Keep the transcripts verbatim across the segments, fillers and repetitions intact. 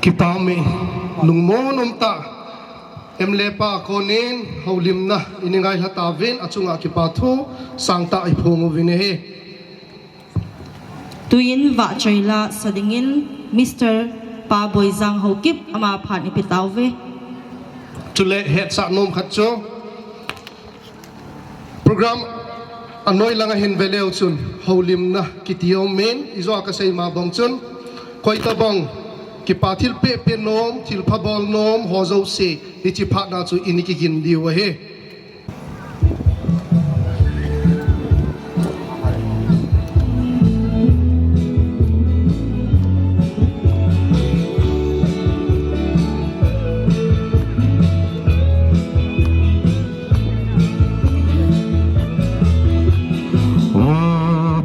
Kipah me, lungmon um tah, M L A pa konin houlimna i nei ngailha tauvin, achunga kipa thu sangtah i phong uvin ahi. Tuin vahchoila sa dingin Mister Pa Boijang Haokip ama phat i pe tauve. Chule hetsah nom khat chu, program anoi langa hin ve leu chun houlimna kiti um in, ijou a ka sei ma bang chun, koitabang kipa thil pehpeh nom, thil pha bol nom ho jouse hiche phat na chu i nei kigin diu ahi. O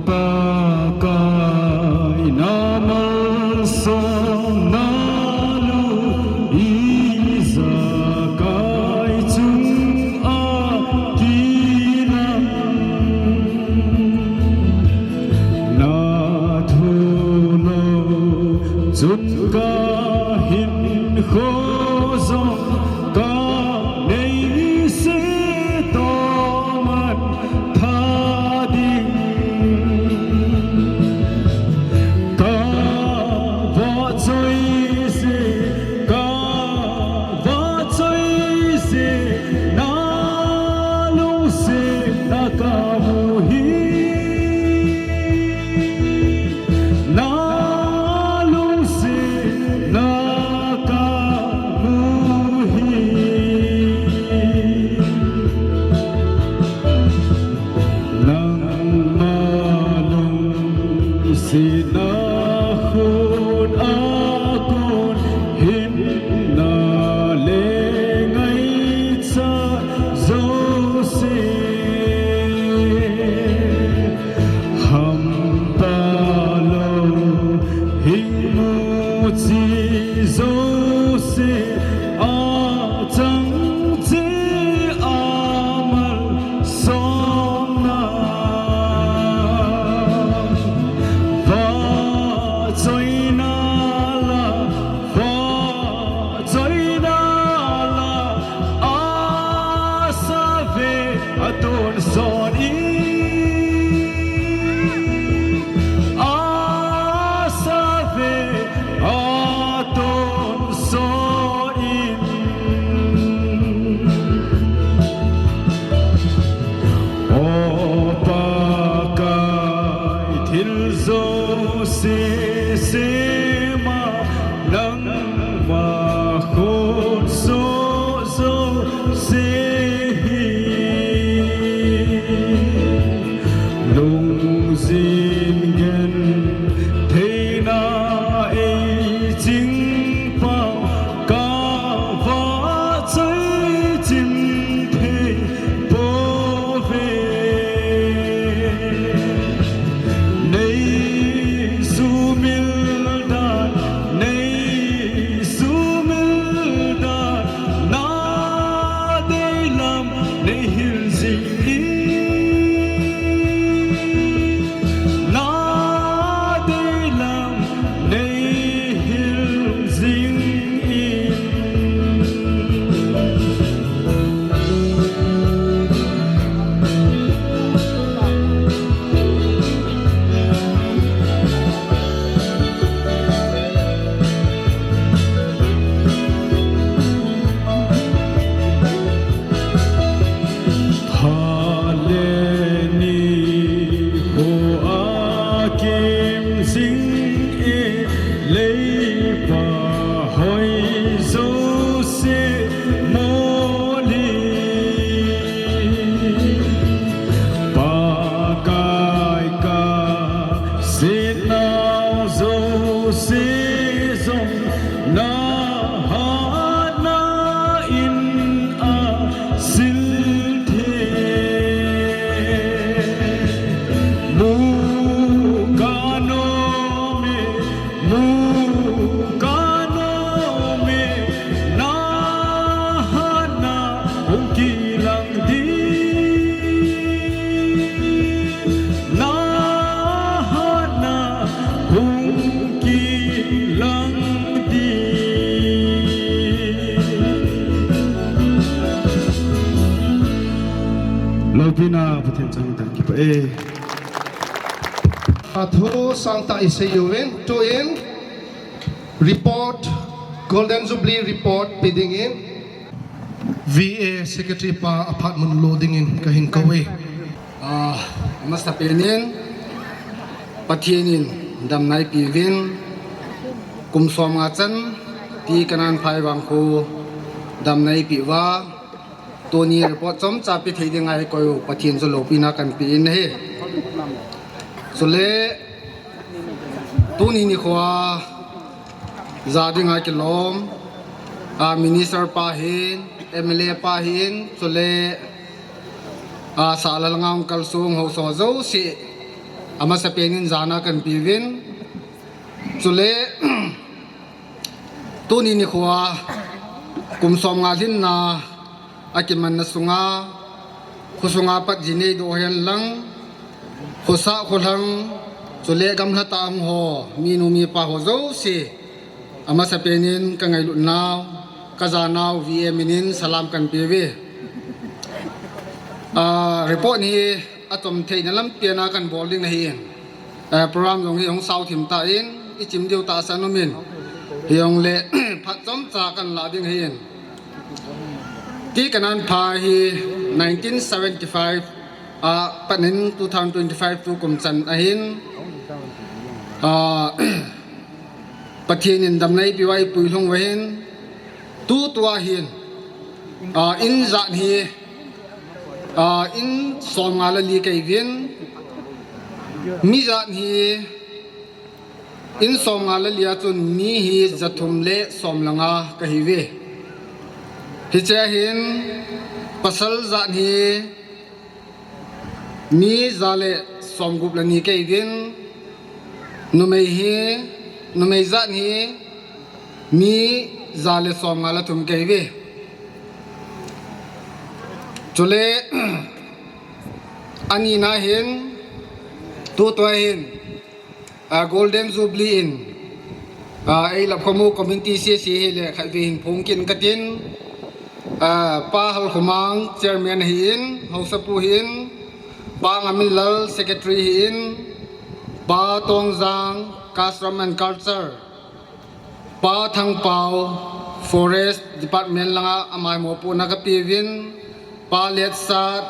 Pakai, na malsomna lung ijakai chunga kilang, na thu lou chun ka hinkho jong ka neise toman tha ding. Ka vahchoi jeh, ka vahchoi jeh, na lungsetna ka mu hi. Na lungsetna ka mu hi. Nangma lungsetna khut a kon hinna le ngaichat jouse, hampha lou hing muchi jouse, achang cheh a malsomna, vahchoina la, vahchoina la, asa ve a tonsot in, asa ve a tonsot in. O Pakai, thil jouse sema nangma khut soh jouse hi, lungjin gentheina ei chingpa, ka vahchoi chim thei pouve. Nei sumil dan, nei sumil dan, na deilam nei hil jing in, na deilam nei hil Vina Pathen chang tan kipah e. Athu sangtah isei uvin, tuin report, Golden Jubilee report pe dingin V A Secretary pa aphat mun lo dingin kahin kou e. Ah, amasapen in Pathen in damna eipeuvin, kum som nga chan T. Kananphai vangkho damna eipeh uva, tuni report chomcha pe thei dinga eikoi u Pathen chu loupina kahin pe in ahi. Chule tuni nikhoa ja dinga kilom, a, minister pa hin, M L A pa hin, chule, a, sahlang a hung kalsong haosa jouse, amasapen in jana kahin peuvin. Chule tuni nikhoa kum som nga lhinna akimanna sunga, khosunga pat ji neidoh hen lang, khosah kholhang, chule gamla tah a hung ho, minu mipa ho jouse, amasapen in ka ngailutnau, ka janau, V A min in salam kahin peuve. Ah, report hi achom theina lampi a kahin bol ding ahin. Eh, program jong hi hung sao thim tan, ichim diu tahsan umin. Hijongle phat chomcha kahin la ding ahin. T. Kananphai hi nineteen seventy-five a pat in two thousand twenty-five tukum chan ahin, ah, Pathen in damna eipeuva eipui lhung uva hin, tutua hin, ah, in jat hi, ah, in som nga le li kahiuvin, mi jat hi in som nga le li a chun mi hi ja thum le som le nga kahiuve. Hichea hin pasal jat hi mi ja le som gup le ni kahiuvin, numei hi, numei jat hi mi ja le som nga le thum kahiuve. Chule anina hin, tutua hin, ah, Golden Jubilee in, ah, eilap khomu community C C hi le khatvei hin phong kit katin, ah, Pa Halkhomang chairman ahin, haosapu ahin, Pa Ngaminlal secretary ahin, Pa Tongjang custom and culture, Pa Thangpao forest department langa ama hi mopohna kapeuvin, Pa Letsat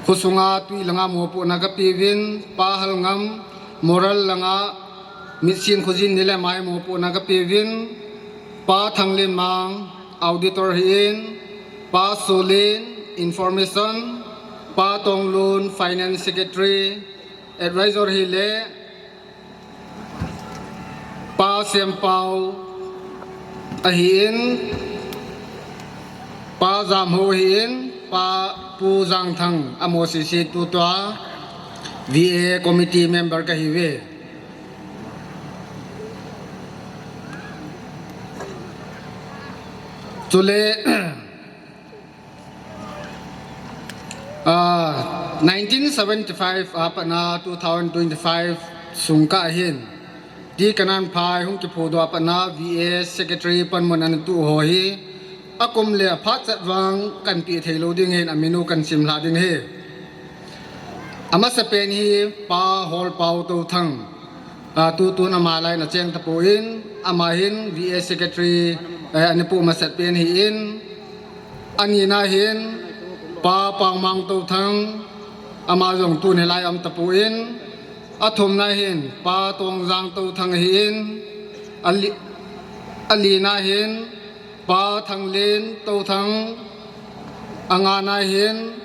khosunga twi langa mopohna kapeuvin, Pa Halngam moral langa mitsin khojin ni le ama hi mopohna kapeuvin, Pa Thanglenmang auditor ahin, Pa Solin information, Pa Tonglun finance secretary, advisor hile Pa Sempao ahin, Pa Jamho ahin, Pa Pu Jangthang, amaho sese tutua V A committee member kahiuve. Chule, ah, nineteen seventy-five a pat na two thousand twenty-five sung kah hin, T. Kananphai hung kiphudoh a pat na V A secretary panmun ana tuh ho hi, akum le aphat chet vang kahin pe thei lou ding hin amin u kahin simlha ding ahi. Amasapen hi Pa Holpao Touthang, ah, tutun ama lai in acheng tapon, ama hin V A secretary, eh, ana poh masat pen ahin, anina hin Pa Pangmang Touthang, ama jong tun hilai a um tapon, athumna hin Pa Tongjang Touthang ahin, ali-, alina hin Pa Thanglen Touthang, angana hin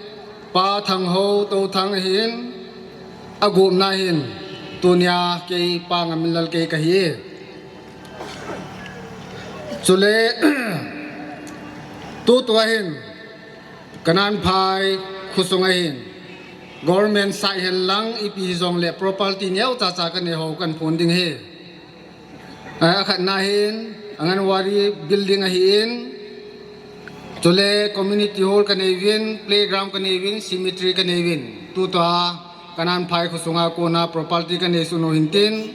Pa Thangho Touthang ahin, agupna hin tunia kei Pa Ngaminlal kei kahi. Chule tutua hin Kananphai khosunga hin government side hen lang ipi hijongle property neocha cha kanei ho kahin phon ding ahi. Ah, akhatna hin Anganwadi building ahin, chule community hall kanei uvin, playground kanei uvin, cemetery kanei uvin. Tutua Kananphai khosunga kona property kanei sun u hintin,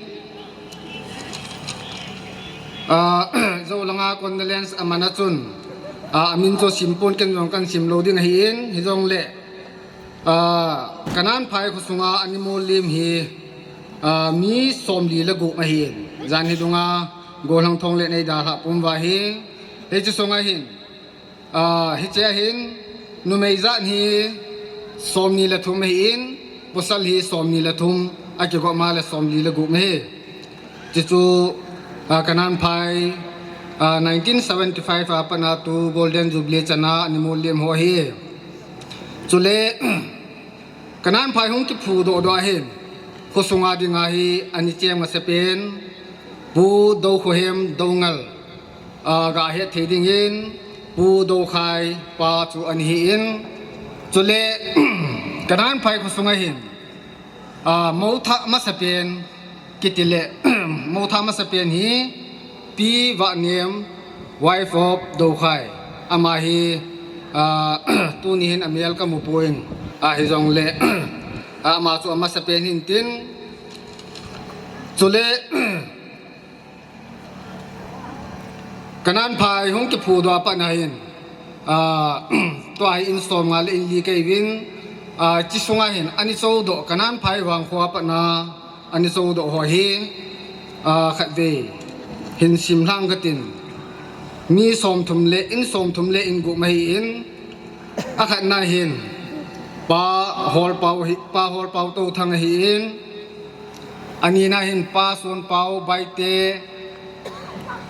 ah, jou langa condolence amana chun, ah, amin chu simpon ken jong kahin sim lou ding ahin, hijongle Ah, Kananphai khosunga ani mol lim hi, ah, mi somli le gup ahin. Jan hi dunga gollhang thong le nei dalha pum uva hi. Hiche sunga hin, ah, hiche ahin, numei jat hi somni le thum ahin, pasal hi somni le thum, akigop ma le somli le gup ahi. Chuchu, ah, Kananphai, ah, nineteen seventy-five a patna tu Golden Jubilee chana ani mol lim ho hi. Chule, Kananphai hung kiphu doh doh ahin, khosunga dinga hi ani cheng masapen, Pu Dokhohem Doungel, ah, ga het thei dingin, Pu Dokhai pa chu ani hin. Chule, Kananphai khosunga hin, ah, motha masapen, kiti le, motha masapen hi, Pi Vahnem, wife of Dokhai. Ama hi, ah, tuni hin amel kamu poi, ah, hijongle, ama chu amasapen hintin. Chule, Kananphai hung kiphu doh a patna hin, ah, tua hi in somnga le in li kahiuvin, ah, hiche sunga hin ani cho doh, Kananphai vangkho a patna ani cho doh ho hi, ah, khatvei hin sim lhang katin. Mi somthum le in somthum le in gup ahin, akhatna hin Pa Holpao hi, Pa Holpao Touthang ahin, anina hin Pa Sonpao Baite,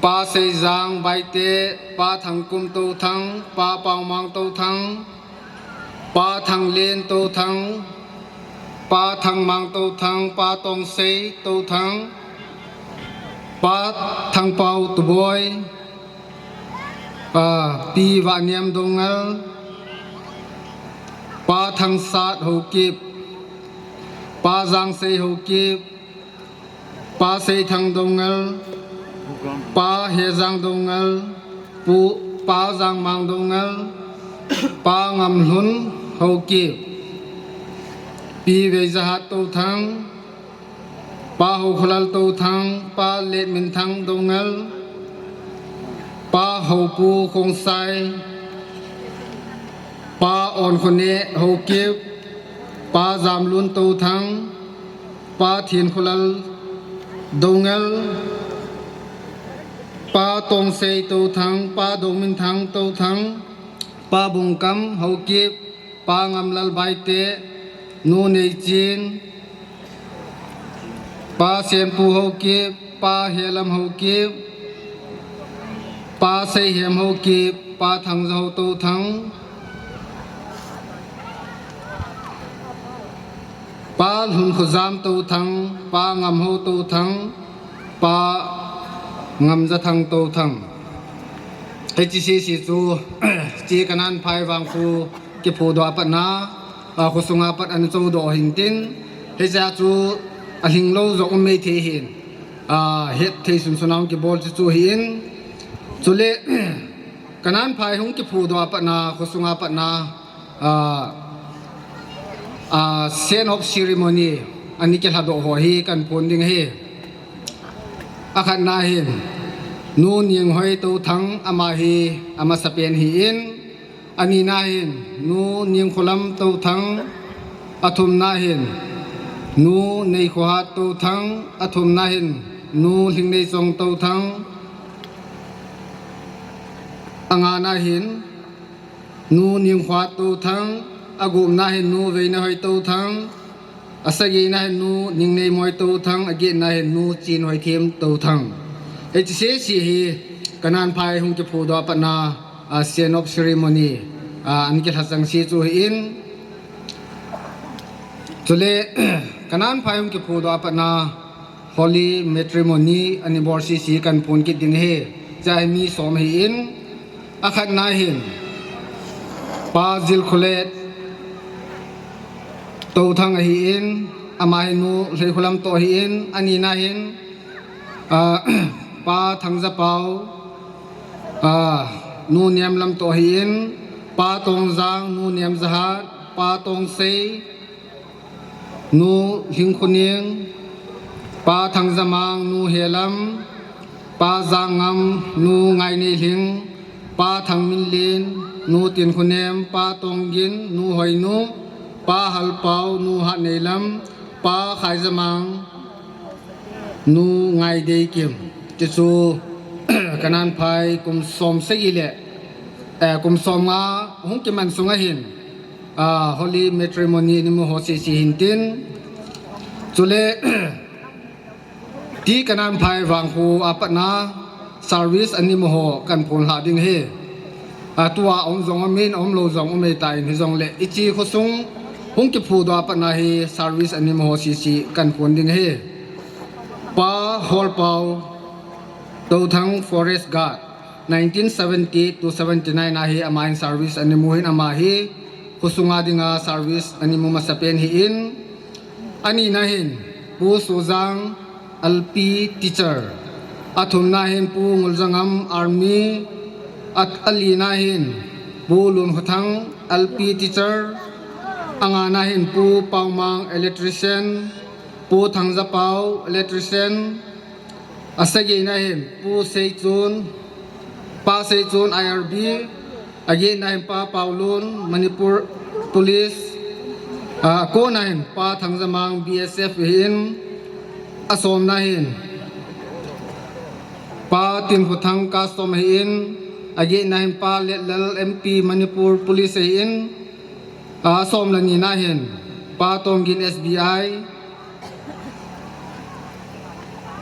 Pa Seijang Baite, Pa Thangkum Touthang, Pa Paomang Touthang, Pa Thanglen Touthang, Pa Thangmang Touthang, Pa Tongsei Touthang, Pa Thangpao Tuboi, ah, Pi Vahnem Doungel, Pa Thangsat Haokip, Pa Jangsei Haokip, Pa Seithang Doungel, Pa Hejang Doungel, Pu, Pa Jangmang Doungel, Pa Ngamlhun Haokip, Pi Veijahat Touthang, Pa Hokholal Touthang, Pa Letminthang Doungel, Pa Hopu Khongsai, Pa Onkhone Haokip, Pa Jamlun Touthang, Pa Thinkholal Doungel, Pa Tongsei Touthang, Pa Dongminthang Touthang, Pa Bungkam Haokip, Pa Ngamlal Baite, Nu Neichin, Pa Senpu Haokip, Pa Helam Haokip, Pa Seihem Haokip, Pa Thangjahao Touthang, Pa Lhunkhojam Touthang, Pa Ngamhao Touthang, Pa Ngamjathang Touthang. Hiche sese chu, hiche Kananphai vangkho kiphu doh a patna, ah, khosunga pat ana cho doh hintin, hichea chu alhinglou jong um maithei hin, ah, hetthei sunsun a hung kibol chu chu hin. Chule, Kananphai hung kiphu doh a patna, khosunga patna, ah, ah, send off ceremony ani kilhadoh ho hi kahin phon ding ahi. Akhatna hin, Nu Ninghoi Touthang, ama hi amasapen ahin, anina hin, Nu Ningkholam Touthang, athumna hin, Nu Neikhohat Touthang, athumna hin, Nu Lhingneichong Touthang, angana hin, Nu Ningkhohat Touthang, agupna hin Nu Veinehoi Touthang, asagina hin Nu Ningneimoi Touthang, agetna hin Nu Chinhoithem Touthang. Hiche sese hi Kananphai hung kiphu doh a patna, ah, send off ceremony, ah, ana kilha chengse chu hin. Chule, Kananphai hung kiphu doh a patna, holy matrimony ani bol sese kahin phon kit ding ahi. Hichea hi mi som ahin, akhatna hin, Pa Jilkholet Touthang ahin, ama hi Nu Lheikholam toh ahin, anina hin, ah, Pa Thangjapao, ah, Nu Nemlam toh ahin, Pa Tongjang, Nu Nemjahat, Pa Tongsei, Nu Lhingkhoning, Pa Thangjamang, Nu Helam, Pa Jangngam, Nu Ngaineilhing, Pa Thangminlen, Nu Tinkhonem, Pa Tonggin, Nu Hoinu, Pa Halpau, nu Hatneilam, Pa Khaijamang, nu Ngaideikim. Tichu Kananphai kum som sagi le, eh, kum som nga hung kiman sunga hin, ah, holy matrimony animu ho sisi hintin. Chule T. Kananphai vangkho apatna service animu ho kahin phonlha ding ahi. Atua um jong umin, umlou jong um ahitan hijongle, hiche khosung hung kiphudoh apatna hi service animu ho sisi kahin phon ding ahi. Pa Holpau, Touthang Forest Guard, nineteen seventy to seventy-nine a hi ama in service animu ahin, ama hi khosunga dinga service animu masapen ahin, anina hin Pu Sujang, L P teacher. Athumna hin Pu Nguljangam, Army. At alina hin Pu Lunkhothang, L P teacher. Angana hin Pu Paomang, electrician. Pu Thangjapau, electrician. Asagina hin Pu Seichun, Pa Seichun, I R B. Agetna hin Pa Paolun, Manipur Police. Akona hin Pa Thangjamang, B S F ahin. Asomna hin Pa Tinkhothang, Custom ahin. Agetna hin Pa Letlal, M P, Manipur Police ahin. Asomle nina hin Pa Tongin, S B I.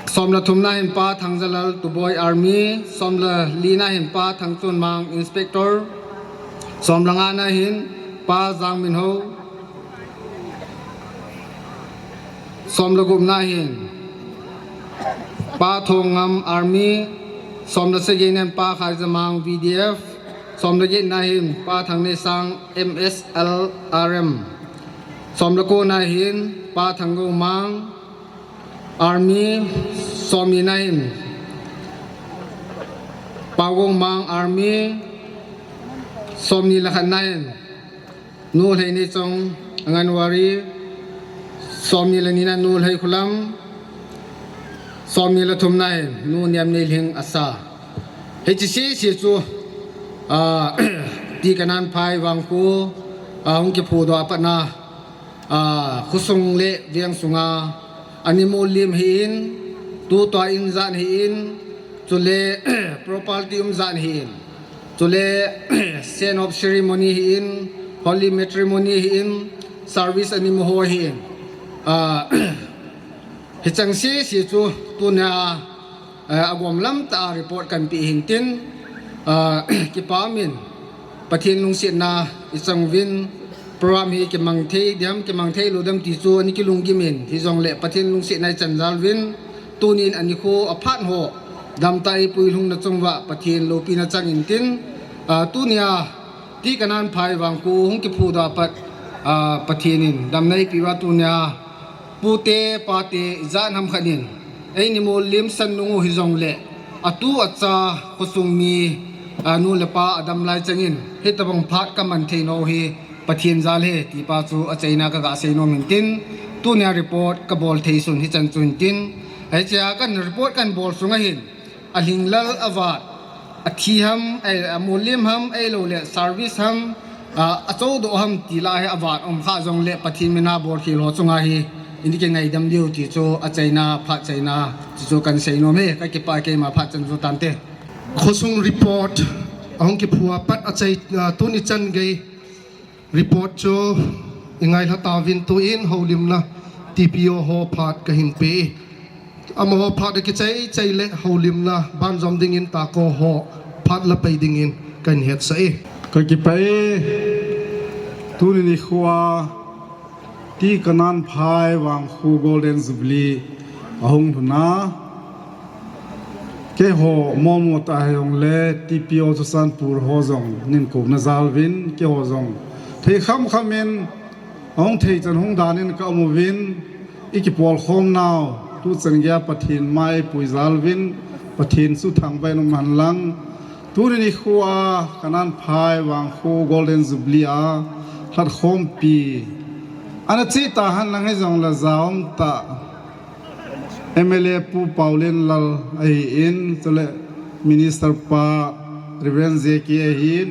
Somle thumna hin Pa Thangjalal, Tuboi, Army. Somle lina hin Pa Thangchunmang, Inspector. Somle ngana hin Pa Jangminho. Somle gupna hin Pa Thongam, Army. Somle sagina hin Pa Khaijamang, V D F. Somle getna hin Pa Thangneisang, M S L R M. Somle kona hin Pa Thanggoumang, Army. Somlina hin Pa Goumang, Army. Somni le khatna hin Nu Lheineichong, Anganwadi. Somni le nina Nu Lheikholam. Somni le thumna hin Nu Niamneilhing, ASHA. Hiche sese chu, ah, T. Kananphai vangkho, ah, hung kiphudoh apatna, ah, khosung le veng sunga animu lim ahin, tutua in jat ahin, chule property um jat ahin, chule send off ceremony ahin, holy matrimony ahin, service animu ho ahin. Ah, hicheng sese chu tunia, eh, agom lamtah a report kahin pe hintin, ah, kipah umin, Pathen lungsetna ichang uvin, program hi kimang thei dem, kimang thei lou dem ti chu ana kilunggimin, hijongle Pathen lungsetna ichan jal uvin, tunin anikho aphat ho, damtah a eipui lhungna chung uva Pathen loupina chang intin, ah, tunia T. Kananphai vangkho hung kiphudoh apat, ah, Pathen in damna eipeh uva tunia, pute, pate, ijat ham khat in eini mol limsan nung u hijongle, atu acha khosung mi, a, nu le pa adam lai chengin, hitabang phat kaman thei nau hi Pathen jal ahi, tipa chu achaina kaga seinom intin, tunia report kabol thei sun hichan chu intin, hichea kan report kahin bol sunga hin, alhinglel avat, athi ham, eh, amol lim ham, ahilouleh service ham, ah, achoudoh ham ti lah hi avat um kha jongle Pathen mina bolkhel ho chunga hi, ini kingaidam diu ti chu achaina, phatchaina, ti chu kahin seinom e, kakipah e keima phat chan chu tante. Khosung report, ahung kiphu apat achai, ah, tuni chan gei, report chu ingailha tauvin tuin houlimna T P O ho phat kahin pe. Amaho phat akichai chai le houlimna banjom dingin tako ho phat la pai dingin kahin hetsah e. Kakipah e, tuni nikhoa T. Kananphai vangkho Golden Jubilee ahung lhuna. Keiho momo tah hijongle T P O Churachandpur ho jong nin kouna jal uvin, keiho jong thei kham kham in ahung thei chan hung dan in ka um uvin, i kipolkhom nau tuchan geia Pathen mai pui jal uvin, Pathen chu thangvah in um hen lang. Tuni nikhoa Kananphai vangkho Golden Jubilee a lhatkhompi ana cheh tahen lang hijongle jaum tah M L A Pu Paolienlal ahin, chule Minister pa Reverend J K ahin,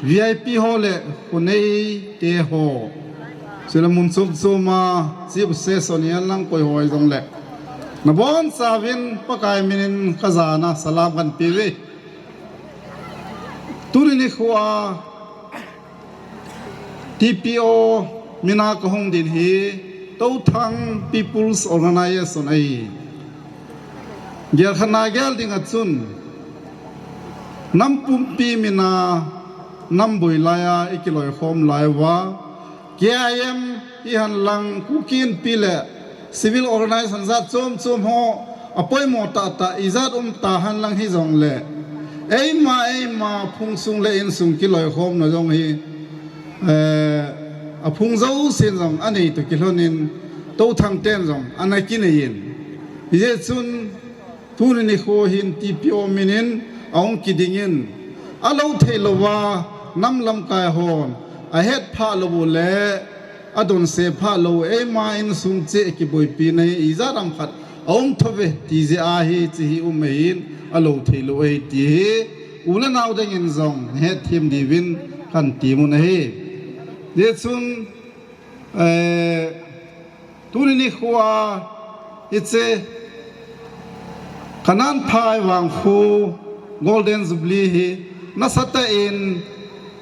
V I P ho le kho neite ho, Sila mun chom chom a, chief session hihen lang koi ho hijongle, nabonchauvin Pakai minin kajana salam kahin pe uve. Tuni nikho a T P O mina kahung din hi Touthang People's Organization ahi. Gelkhat na gel ding a chun, nam pumpi mina nam boi laiya ikiloikhom lai uva, K I M hihen lang Kuki Inpi le civil organization jat chom chom ho apoimo tahtah ijat um tahen lang hijongle, eima eima phung sung le insung kiloikhomna jong hi, eh, aphung jousen jong anei toh kilhonin Touthang ten jong ana kinei in. Hijeh chun tuni nikho hin T P O minin ahung kidingin, alou thei louva nam lamkai hon ahetphah lou u le adonse phah lou u, eima insung cheh kiboipina hi ijat ham khat aum thouve ti jeh ahi, hiche hi um ahin, alou thei lou ahi ti hi u le nao dingin jong hetthem diuvin kahin temun ahi. Hijeh chun, eh, tuni nikho a hiche Kananphai Vangkho Golden Jubilee hi nasatah in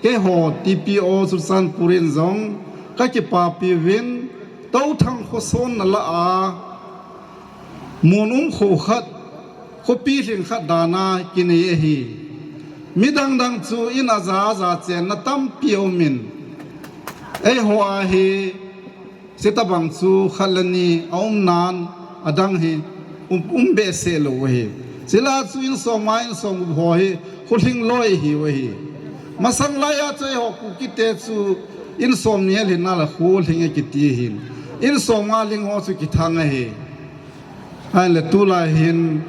keiho T P O Churachandpur in jong kakipapi uvin, Touthang khosonna lah a mun um kho khat, khopi lhing khat dan a kinei ahi. Midang dang chu in aja aja chenna tampi aumin, eiho a hi hiche tobang chu khat le ni aum nan, adang hi um, um behseh lou ahi. Chule chu in som a in som gup ho hi kho lhing loi ahiu ahi. Masang laiya chu eiho Kukite chu in som ni alhin nale kho lhing akiti ahin, in som nga lhing ho chu kithang ahi. Ahinla tulai hin,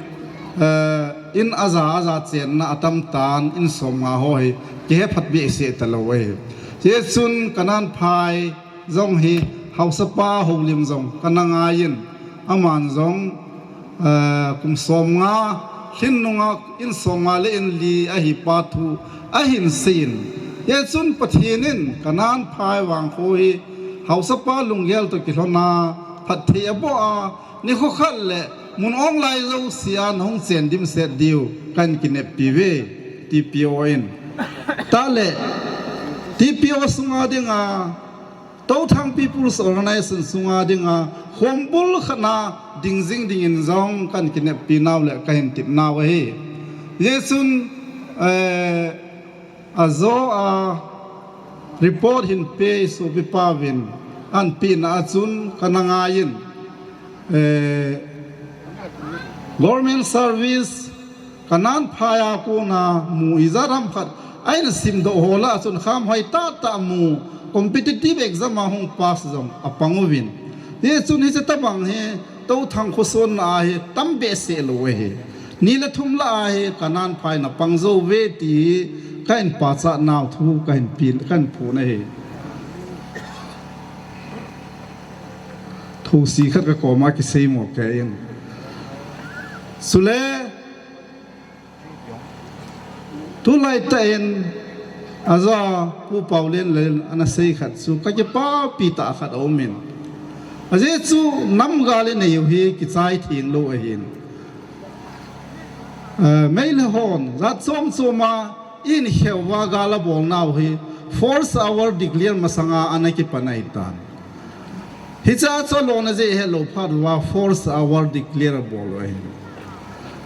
eh, in aja aja chenna atam tan, in som nga ho hi kihephat behseh talou ahi. Hichun Kananphai jong hi haosapa houlim jong kana ngaiyin, aman jong, eh, kum som nga lhin nunga in som nga le in li ahi pa thu ahin seiyin. Hichun Pathen in Kananphai Vangkho hi haosapa lunggel toh kilhona phatthei aboh a, nikho khat le mun ong lai jousea nahung chen dimset diu kahin kineppi uve, T P O in. Tale, T P O sunga dinga, Touthang People's Organization sunga dinga, khombul khat na ding jing dingin jong kahin kineppi nau le kahin tep nau ahi. Hichun, eh, ajo a report hin pe sopipa uvin ahin pehna a chun kana ngaiyin, eh, government service Kananphai a kona mu ijat ham khat ahin simdoh ho lah a chun khamhoi tahtah mu, competitive exam a hung pass jong apang uvin. Hichun hiche tobang hi Touthang khosonna a hi tam behseh lou ahi. Ni le thum lah a hi Kananphai na pang jou uve ti hi kahin pachat nau thu kahin pen, kahin phon ahi. Thusi khat kakoma kisei mo kei in. Chule, tulai tah in, aja Pu Paolen le ana sei khat chu kakipapi tah khat aumin. Ajeh chu namgal inei u hi kichai theng lou ahin. Eh, Meitei hon jat chom chom a in kheuva gal abol nau hi force hour declare masanga ana kipan ahitan. Hichea chu alona jeh helou phat uva force hour declare abol u ahin.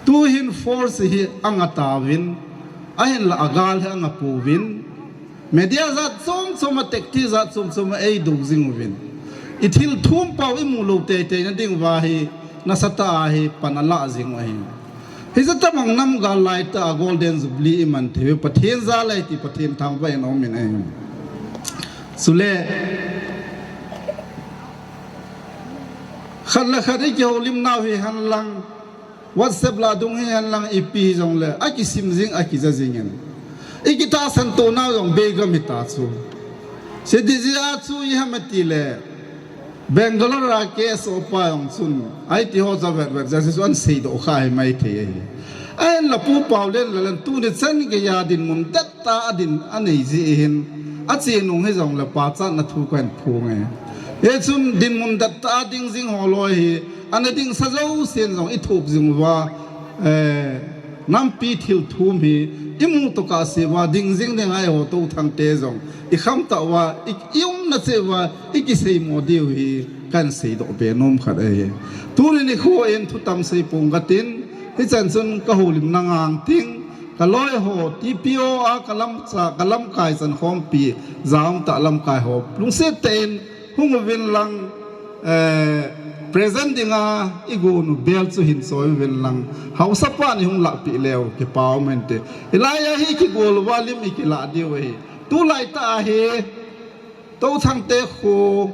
Tuhin force hi anga tauvin, ahinla agal hi anga pouvin, media jat chom chom a, tactic jat chom chom a eido jing uvin, ithil thum pau imu lou teitei na ding uva hi nasatah a hi pan alah jing u ahi. Hiche tobang namgal laitah a Golden Jubilee iman thei u Pathen jal ahi ti Pathen thangvah in aumin ahi. Chule, khat le khat ikihoulim nau hihen lang, WhatsApp lah dung hihen lang, ipi hijongle akisim jing, akija jingin, ikitahsan to nau jong beigam hita chu. Hiche dih jeh a chu iham atile, Bangalore a K S O pa jong chun, aiti ho chu avet vet jeh chun ahin seidoh kha hi maithei ahi. Ahinla Pu Paolen le lan tuni chan geiya dinmun dettah a din anei jeh hin, ache nung hijongle pachatna thu kahin phong e. Hichun dinmun dattah a ding jing ho loi hi, ana dingsa jousen jong i thup jing uva, eh, nampi thil thum hi i mu tokah seuva ding jing ding ahi ho, Touthang te jong i khamtah uva, i, i umna cheh uva i kiseimo diu hi kan seidoh be nom khat ahi. Tuni nikho in thutam sei pong katin, hichan chun ka houlimna ngang ting, ka loi ho, T P O a ka lamcha, ka lamkai chankhompi, jaum tah lamkai ho, lungset tah in hung uvin lang, eh, present dinga i gon u bel chu hin choi uvin lang, hausapa in hung lahpeh leu kipa um inte. Hilai a hi kigol uva lim i kilah diu ahi. Tulai tah a hi, Touthang te kho,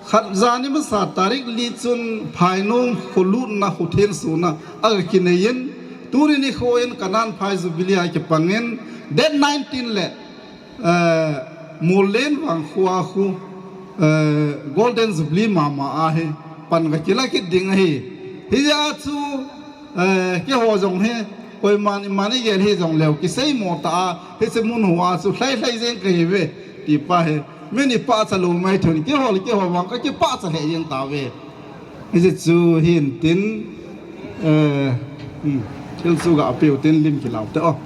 khat jan ni masa tarik li chun Phainom kho lutna, kho thensona a ka kinei in, tuni nikho in Kanan phai Jubilee a kipang in, date nineteen le, eh, Mollen vang kho a khu, eh, Golden Jubilee mama ahi, pan ka kila kit ding ahi. Hijeh a chu, eh, keiho jong hi, koiman iman i gel hi jong leu, kiseimo tah a, hiche mun hoa chu lhai lhai jeng kahi uve, ti pa hi. Min i pachat lou mai thun, keiho le keiho vang ka kipachat lheh jeng tauve. Hiche chu hin tin, eh, hmm, thil chu ga peh u tin lim kilau te o.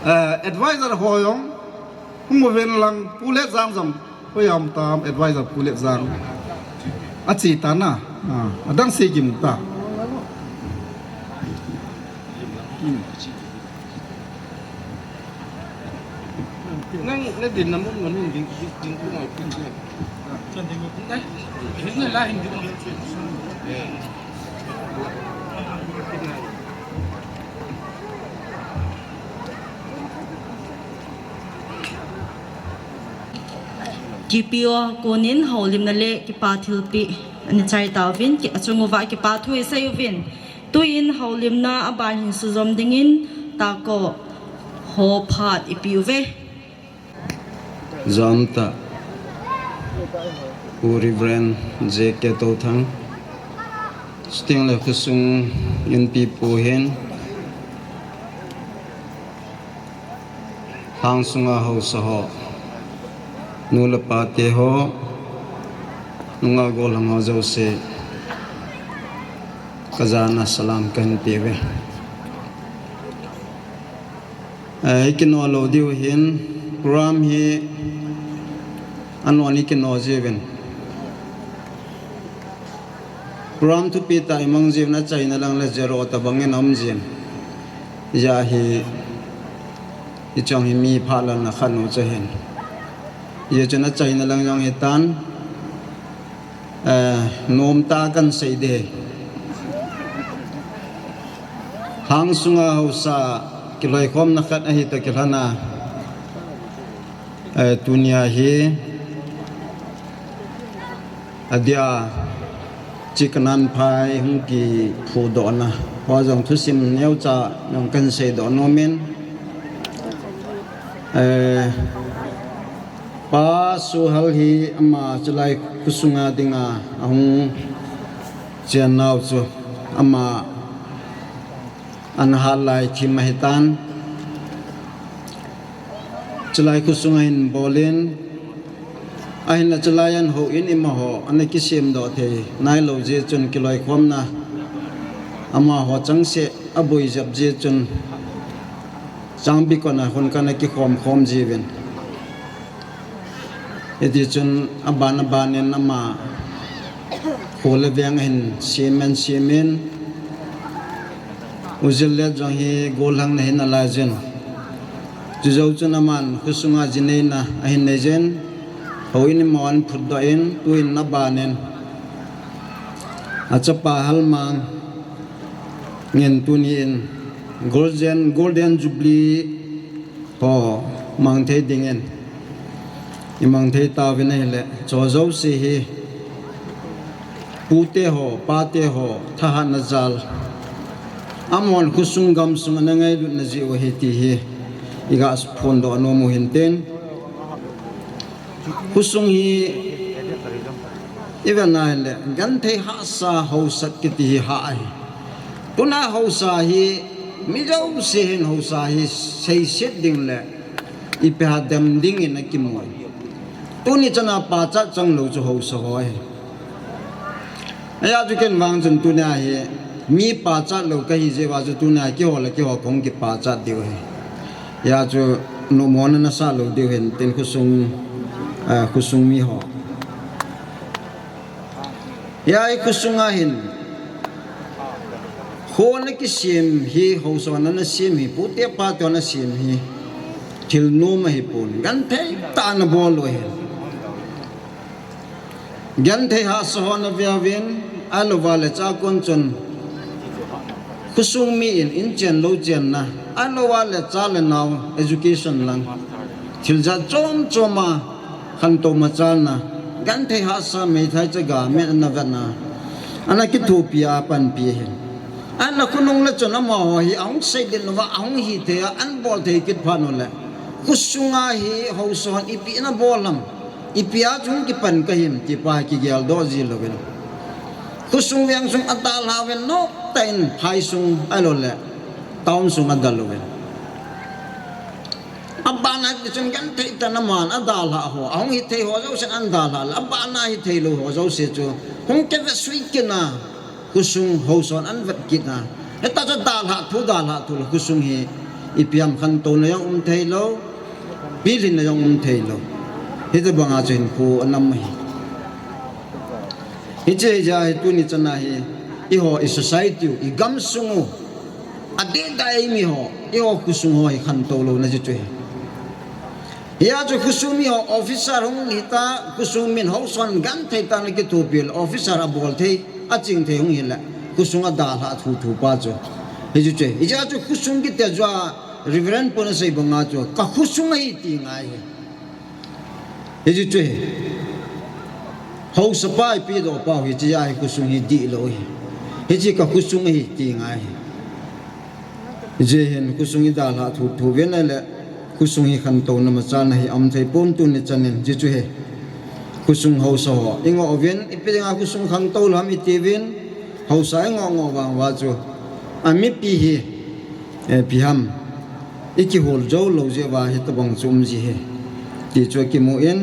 Eh, advisor ho jong, hung uvin lang, Pu Letjang jong, hoi am tam, advisor Pu Letjang. A chi ta na, ah, adang si kim ta. Hmm. Nang, na din na mun mun din, din, din ko na pin ko. Nang, din na la hin din. T P O a konin houlimna le kipa thilpeh ana chai tauvin, ki, achung uva kipa thu isei uvin. Tuin houlimna aban hin sujom dingin Tako ho phat ipeh uve. Jaum tah, Pu Reverend J K Touthang, chuteng le khosung inpipu hin, Hang sunga haosa ho, nu le pa te ho, nungah gollhang ho jouse, ka jana salam kahin pe uve. Eh, i kino lou diu hin, program hi anon i kino jiuvin. Program thupi tah i mang jiuvin, achaina lang le zero tabang in aum jin. Hijeh hin, hiche hi mi phalna khat u chu ahin. Hijeh chun achaina lang jong hitan, eh, nomtah a kan sei ding. Hang sunga haosa kiloikhomna khat ahi toh kilhon a, eh, tunia hi, adia, Kanan phai hung kiphudohna, hua jong thusim neocha jong kan seidoh nom in, eh, Pa Sohal hi ama chulai khosunga dinga ahung chennau chu ama ana hat lai thim ahitan. Chulai khosunga hin bolin, ahinla chulai a houin imaho ana kisemdoh thei nailou jeh chun kiloikhomna amaho changseh aboi jep jeh chun Changbi kona hung kana kikhom khom jiuvin. Hiti chun aban aban in ama kho le veng ahin sem in sem in, U Jillet jong hi gollhang na hin alai jin. Chujou chun aman khosunga jineina ahin nei jin. Houin imaho ahin phutdoh in, tuin aban in achapa Halmang in tunin Golden, Golden Jubilee ho mang thei dingin i mang thei tauvin ahile, chu jouse hi pute ho, pate ho thahatna jal, amahon khosung gamsung ana ngailutna jeh u ahi ti hi i ga phondoh nom u hintin. Khosung hi i vet na hile, genthei hahsa haosat kiti hi hah ahi. Tuna haosa hi, mi jouse hin haosa hi seiset ding le ipi ham dem dingin akimu. Tuni chana pachat chang lou chu haosa ho ahi. Ahi a chu ken vang chun tuni a hi mi pachat lou kahi jeh uva chu tuni a keiho le keiho kahung kipachat diu ahi. Ahi a chu nommo na nasah lou diu ahin tin khosung, eh, khosung mi ho. Ahi a khosung a hin kho ana kisem hi, haosa hon ana sem hi, pute pate hon ana sem hi thil nom ahipon, genthei tah in ana bol u ahi. Genthei hahsa ho ana ve uvin, ahilouva le chua kon chun khosung mi in, in chen lou chenna, ahilouva le cha le nao education lang, thil jat chom chom a khantou machalna, genthei hahsa meithai chaga mi ana vetna, ana kithopi a panpi ahi. Ahinla khonung le chun amaho hi ahung seidin uva, ahung hithei a, ana bol thei kit phat u le, khosung a hi haosa hon ipi ana bol ham, ipi a chu hung kipan kahim ti pa hi kigeldoh ji louvin, khosung veng sung adalha uvin, nomtah in phai sung ahilou le town sung adal uvin. Abana tichun genthei tah in aman adalhah ho, ahung hithei ho jousen ana dalhah le, abana hithei lou ho jouse chu hung kivetsui kit a, khosung haosa hon ana vet kit a. Hitia chu dalhah thu, dalhah thu le khosung hi ipi ham khantouna jong um thei lou, pilhinna jong um thei lou. Hitobang a chu hinkho anam ahi. Hiche jeh a hi tuni chana hi eiho i society u, i gamsung u, adeh deh a eimi ho, eiho khosung ho hi khantou louna chu chu ahi. Ahi a chu khosung mi ho officer hung hita, khosung min haosa hon genthei tah in ana kithopi le officer abol thei, aching thei hung hile, khosung adalhah thuthu pa chu. Hichu chu ahi. Hijeh a chu khosung kiti a chu a Reverend pu in asei banga chu ka khosung ahi ti ngai ahi. Hichu chu ahi. Haosa pa ipedoh pau hiche a hi khosung hi dihlou ahi. Hiche ka khosung ahi ti ngai ahi. Hijeh hin khosung idalhah thuthu uvin ahile, khosung hi khantouna machalna hi aum thei pon tuni chan in, hichu chu ahi. Khosung haosa ho ingoh uvin, ipi dinga khosung khantou lou ham iti uvin, haosa ingoh ngoh vang uva chu, amipi hi, eh, ipi ham, ikihol jou lou jeh uva hitobang chu um ji ahi, ti chu akimu in,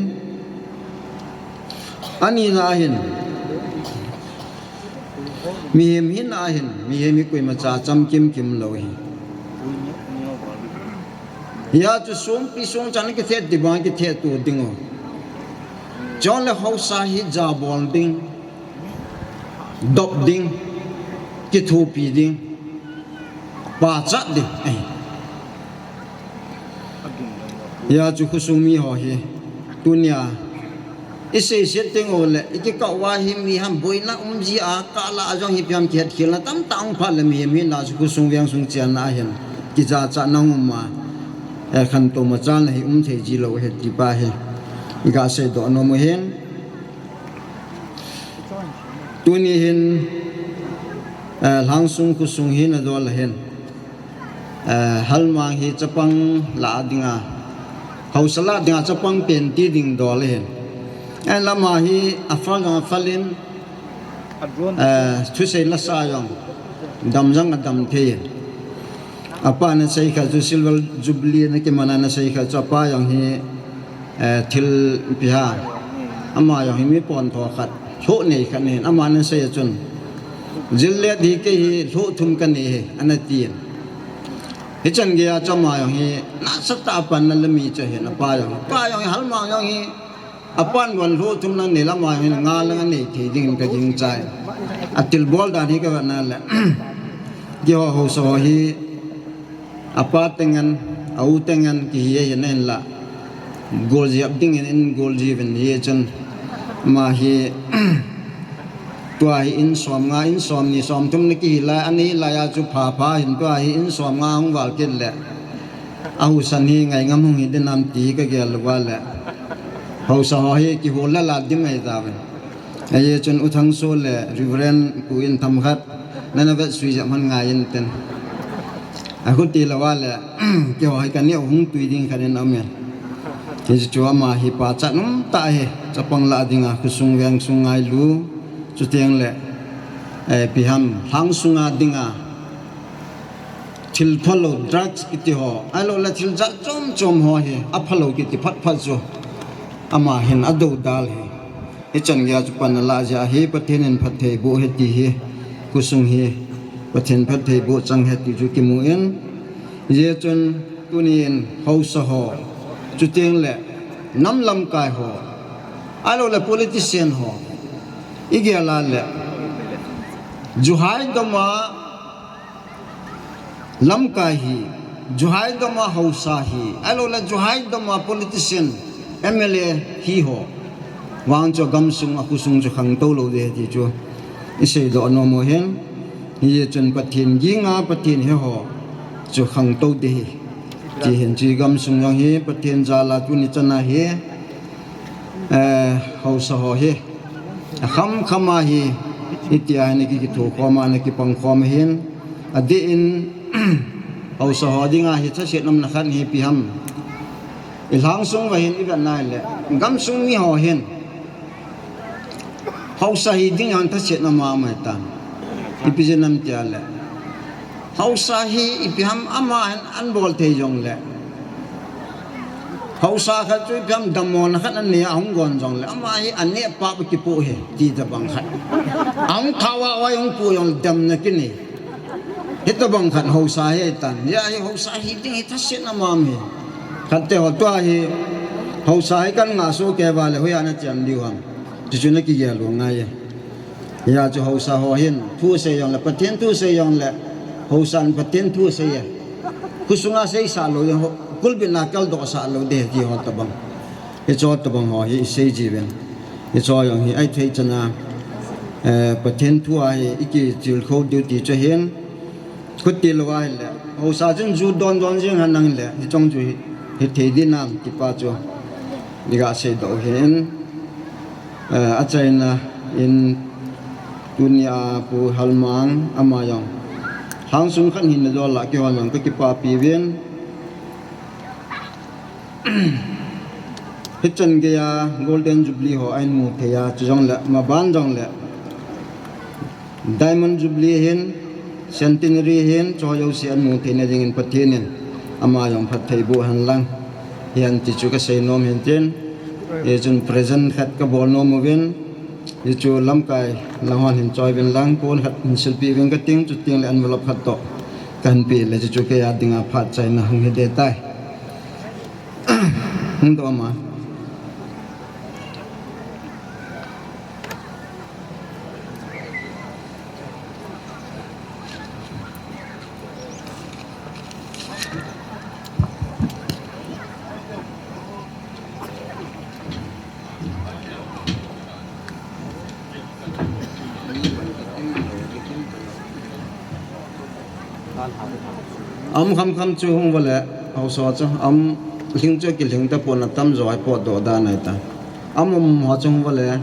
anina a hin, mihem hina a hin, mihem hi koimacha chamkim kim lou ahi. Hia chu songpi songchan kithet ding bang kithet to ding u. Chule haosa hi jabol ding, dop ding, kithopi ding, pachat ding. Hia chu khosung mi ho hi tunia iseiset teng u le, ikikah uva hi mi ham boina um ji a, kah lah a jong hi ipi ham kihetkhelna tamtah um phat le mihem hina chu khosung veng sung chenna a hin kijachatna um a, eh, khantou machalna hi um thei ji lou ahi ti pa hi iga seidoh nom u ahin. Tuni hin, eh, Lhangsung khosung hi nadol ahin. Eh, Halmang hi chapang lah dinga, haosa lah dinga chapang pen ti ding dol ahin. Eh, lama hi aphal jong aphal in, eh, thusei lasa jong dam jong adam thei in. Apa nasei khat chu Silver Jubilee ana kiman a nasei khat chu apa jong hi, eh, thil ipi ham, ama jong hi mi pontho khat, lhoh nei khat ahin, aman asei a chun, jillet hi kei hi lhoh thum kanei ahi, ana tin. Hichan geiya chu ama jong hi nasatah a panna le mi chu ahin, apa jong hi, apa jong hi, Halmang jong hi, apan bon lhoh thum lang nei le ama jong hi nga lang anei thei dingin kagingchai. Atilbol dan hi kavetna le, keiho haosa ho hi, apa tengan, a u tengan kihi ahin, ahinla goljep dingin in golji uvin, hichun ama hi, tua hi in somnga, in somni somthum na kihi lai, anei lai a chu phapha hin, tua hi in somnga hung val kit le, ahusan hi ngai ngam hung hi dinam ti kagel uva le, haosa ho hi kihol lala dim ahi tauvin. Ahi chun U Thangso le Reverend pu in themkhat nana vetsui jep man ngai intin. Akhuti louva le, keiho hi kaneo hung tui ding khat in aumin. Hichu ama hi pachat umtah ahi, chapang lah dinga khosung veng sung ngailu, chuteng le, eh, ipi ham, Lhangsunga dinga thil phalou, drugs kiti ho, ahilou le thil jat chom chom ho hi aphalou kiti phat phat chu Ama hin adoudal hi. Hichan geiya chu pan alah jeh hi Pathen in phatthei boh e ti hi. Khosung hi Pathen phatthei boh chang e ti chu kimu in. Hijeh chun tunin haosa ho, chuteng le nam lamkai ho, ahilou le politician ho, igel a le Johai doma lamkai hi, Johai doma haosa hi, ahilou le Johai doma politician, M L A hi ho vang chu gamsung a khosung chu khangtou lou ding ti chu isei doh nom u hin, hijeh chun Pathen ging a Pathen he ho chu khangtou ding ahi. Ti hin chu gamsung jong hi Pathen jal a tuni chan a hi, eh, haosa ho hi akham kham a hi, hitia hi ana kikitho khom a, ana kipang khom ahin, adeh in haosa ho dinga hi thasetna umna khat hi ipi ham. Ilhang sung uva hin ivet na le, gamsung mi ho hin haosa hi ding jong thasetna mama ahitan. Ipi jeh ham tia le, haosa hi ipi ham, ama hin ana bol thei jong le, haosa khat chu ipi ham, dammona khat anei a ahung gon jong le, ama hi aneh pah a kipoh e ti tabang khat. Ahung thao a oi ahung poh jong le damna kinei. Hitabang khat haosa hi ahitan. Hijeh a hi haosa hi ding hi thasetna mama ahi. Khat te ho tua hi haosa hi kan ngah soh kei uva le hoiya ana cham diu ham. Chuchu ana kigel u ngai e. Hijeh chun haosa ho hin thu asei jong le, Pathen thu asei jong le, haosan Pathen thu asei e. Khosung a seisah lou jong, kulbit na kaldoh sah lou ding ti ho tabang. Hicho tabang ho hi isei jiuvin. Hicho jong hi ahithei chan a, eh, Pathen thu a hi ikichil khou diu ti chu ahin. Khuti lou ahile, haosa chun ju don don jing hen lang le, hichong chu hi, hithei ding ham ti pa chu iga seidoh u hin, eh, achaina in tunia Pu Halmang ama jong lhangsung khat hinna jol a kihon jong kakipapi uvin. Hichan geiya Golden Jubilee ho ahin mu thei a, chujongle, maban jongle, Diamond Jubilee hin, Centenary hin, chuho jouse ahin mu theina dingin Pathen in ama jong phatthei boh hen lang. Hiche chu kasei nom hin tin, hichun present khat kabol nom uvin, hichu lamkai lang hon hin choi uvin lang, pon khat hin silpeh uvin kating, chuteng le envelope khat toh kahin pe le, hichu keiya dinga phat chaina hung hi ding tai. Hung doh ma. Aum kham kham chu hung uva le, haosa chu, aum lhing chu kilhing tapon, atamjo hi potdoh dan ahitai. Aum um ho chu hung uva le.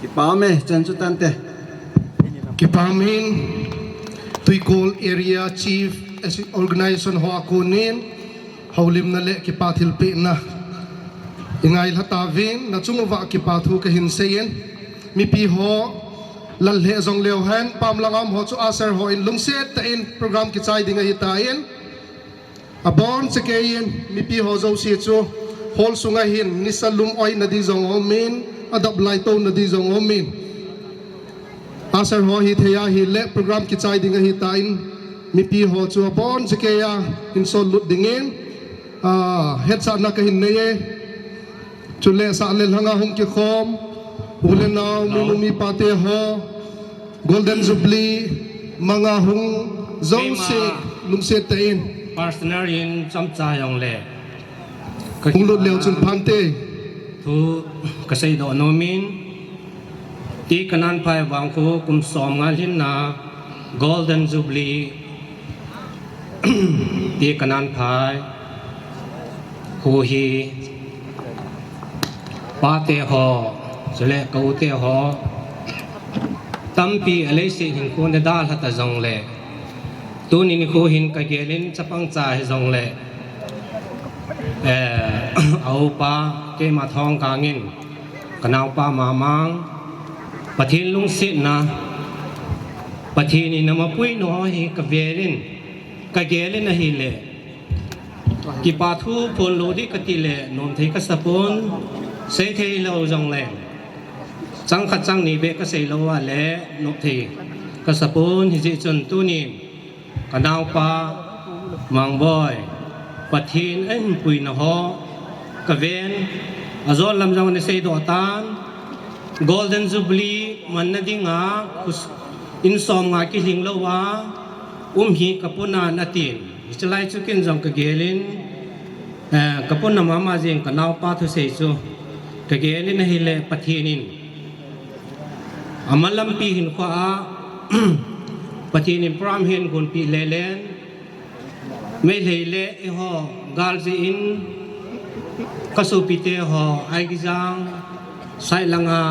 Kipa ume, chan chu tante. Kipa umin, Tuikul Area Chief Organization ho a konin, houlimna le kipa thilpehna ingailha tauvin, nachung uva kipa thu kahin seiyin, mipi ho, lal lheh jong leu hen, pam langa um ho chu usher hon lungset tah in program kichai ding ahitan, abon chekeiyin, mipi ho jouse chu hall sunga hin nisa lum oina di jong aumin, adap laitouna di jong aumin. Usher ho hithei ahile program kichai ding ahitan, mipi ho chu abon chekeiya hin sollut dingin, ah, hetsahna kahin neiye. Chule sah le lhanga hung kikhom u le nao, minu mipa te ho, Golden Jubilee Manga hung jouse lungset tah in. Personal in chomcha jong le. Hung lut leu chun phante. Thu kasei doh nom in. Ti Kananphai vangkho kum som nga lhinna Golden Jubilee. Ti Kananphai kho hi pate ho, chule ka ute ho, tampi a leiset hinkho na dalha ta jongle, tuni nikho hin ka gelin chapang cha hi jongle, eh, a upa keima Thongkang in, ka naopa Mamang, Pathen lungsetna, Pathen in ama puina ho hi ka velin, ka gelin ahile, kipa thu phon lou di kati le, nom thei kasa pon, sei thei lou jongle, chang khat chang ni beh kasei lou a le, nom thei kasa pon, hijeh chun tunin, ka naopa, Mangboi, Pathen ahin puina ho, ka ven, ajon lam jong ana sei doh tan, Golden Jubilee manna dinga, khus-, in som nga kilhing lou a, um hi ka puna na tin. Hiche lai chu ken jong ka gelin, eh, ka puna mama jing ka naopa thusei chu, ka gelin ahile Pathen in. Ama lampi hinkho a, Pathen in program hin gonpi lelen, Meitei le eiho gal jeh in ka sopite ho Aigejang side langa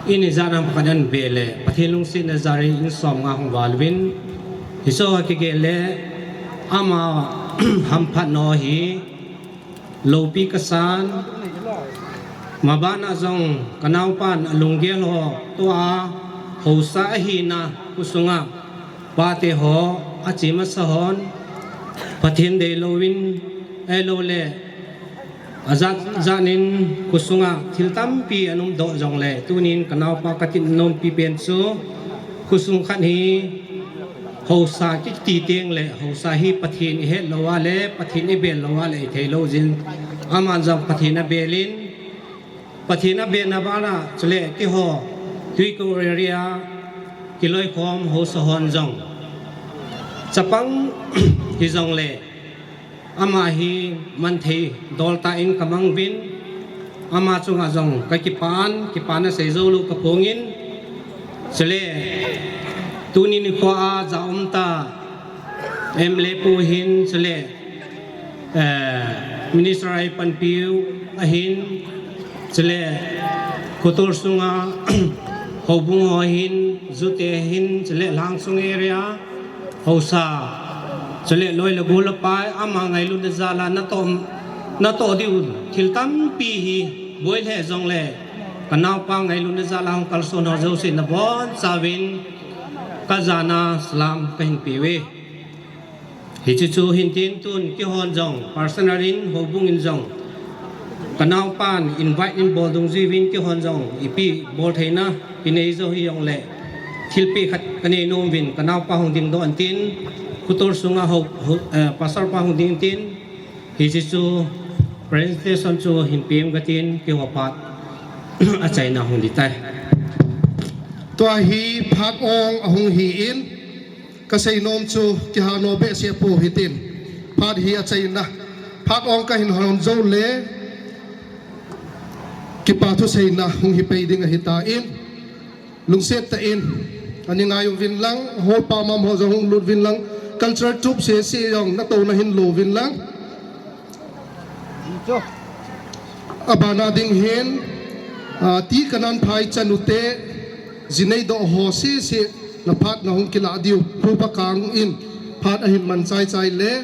in ijat ham khat an ve le Pathen lungsetna jal in in som nga hung val uvin hiche ho kigel le ama hamphat na hi loupi kasan, mabana jong ka naopan alunggel ho toh a, haosa ahina khosunga, pate ho, achi masa hon, Pathen deilouvin, ahilouleh, ajat jat in khosunga thil tampi ana umdoh jongle, tunin ka naopa ka tin nompi pen chu, khosung khat hi, haosa kiti teng le, haosa hi Pathen ihet lou a le, Pathen ibel lou a le, ithei lou jin. Aman jong Pathen abel in, Pathen abel na bana, chule keiho, Tuikou area, kiloikhom haosa hon jong. Chapang hi jongle, Ama hi manthei dol tah in ka mang uvin, ama chunga jong ka kipan, kipana sei jou lou ka phong in, chule, tuni nikho a ja um ta, M L A pu hin, chule, eh, Minister a ipanpiu ahin, chule, Khutur sunga, houbung ho hin, jute hin, chule, Langsung area, haosa, chule loi le gol le pai, ama ngailutna jal a natoh, natoh diu thil tampi hi boi lheh jongle, ka naopa ngailutna jal a hung kalson ho jouse nabonchauvin, ka jana salam kahin peuve. Hiche chu hintin tun keihon jong, personal in, houbung in jong, ka naopan invite in bol dungjuiyin keihon jong, ipi bol theina, kinei jou hijongle, thilpeh khat kanei nom uvin, ka naopa hung dingdoh intin, Khutur sunga ho, ho, eh, pastor pa hung ding intin, hiche chu presentation chu hin pem katin, keiho phat achaina hung ding tai. Tua hi phat ong ahung hi in, kasei nom chu kiha nom behseh pou hitin. Phat hi achaina. Phat ong kahin hon jou le, kipa thuseina hung hi pei ding ahitan. Lungset tah in, ani ngai uvin lang, hall pa mama ho jong hung lut uvin lang, culture troupe sese jong natouna hin lo uvin lang. Abana ding hin, ah, Ti Kananphai chanu te, jinei doh ho sese, na phat nahung kilah diu, Pu Pakang in, phat ahin man chai chai le,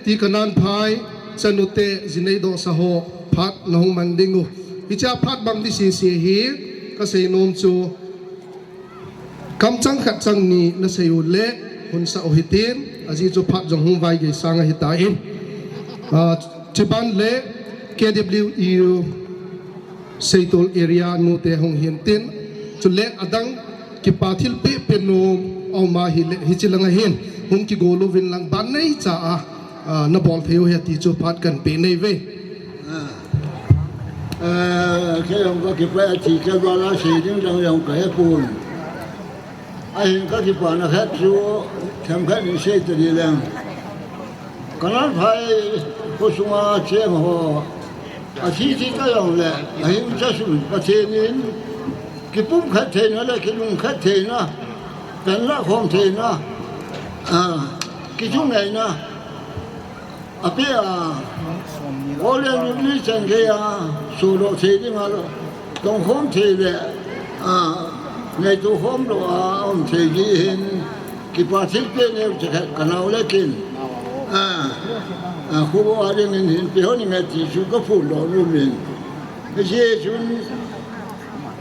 Ti Kananphai chanu te, jinei doh sa ho, phat nahung man ding u. Hichea phat bang di sese hi, kasei nom chu, Kamchang khat chang ni nasei u le, hun sa u hitin, ajeh chu phat jong hung vai gei sang ahitan. Ah, chuban le K W U Seitol area nute hung hintin, chule adang kipa thilpeh pe nom aum ahile, hiche langa hin, hung kigol uvin lang ban neicha a, ah, nabol thei u ahi ti chu phat kan pe nei uve. Ah. Eh, kei jong kakipah e, ti kei vala sei ding dang jong kahe pon. Ahin kakipana khat chu themkhat in sei tadi leng. Kanan phai khosunga cheng ho. Athi thi ta jong le, ahin cha sun Pathen in kipumkhat theina le kilungkhat theina, kanla khom theina, a, kichungngaina. Apia, Golden Jubilee chan geiya, sulo thei dinga, tongkhom thei le, a, ngaito khom loa um thei ding hin, kipa thilpeh neo chakhat kanao le kin. A, a, khuo a dingin hin peh hon inge ti chu kaphondoh nomin. Hiche chun,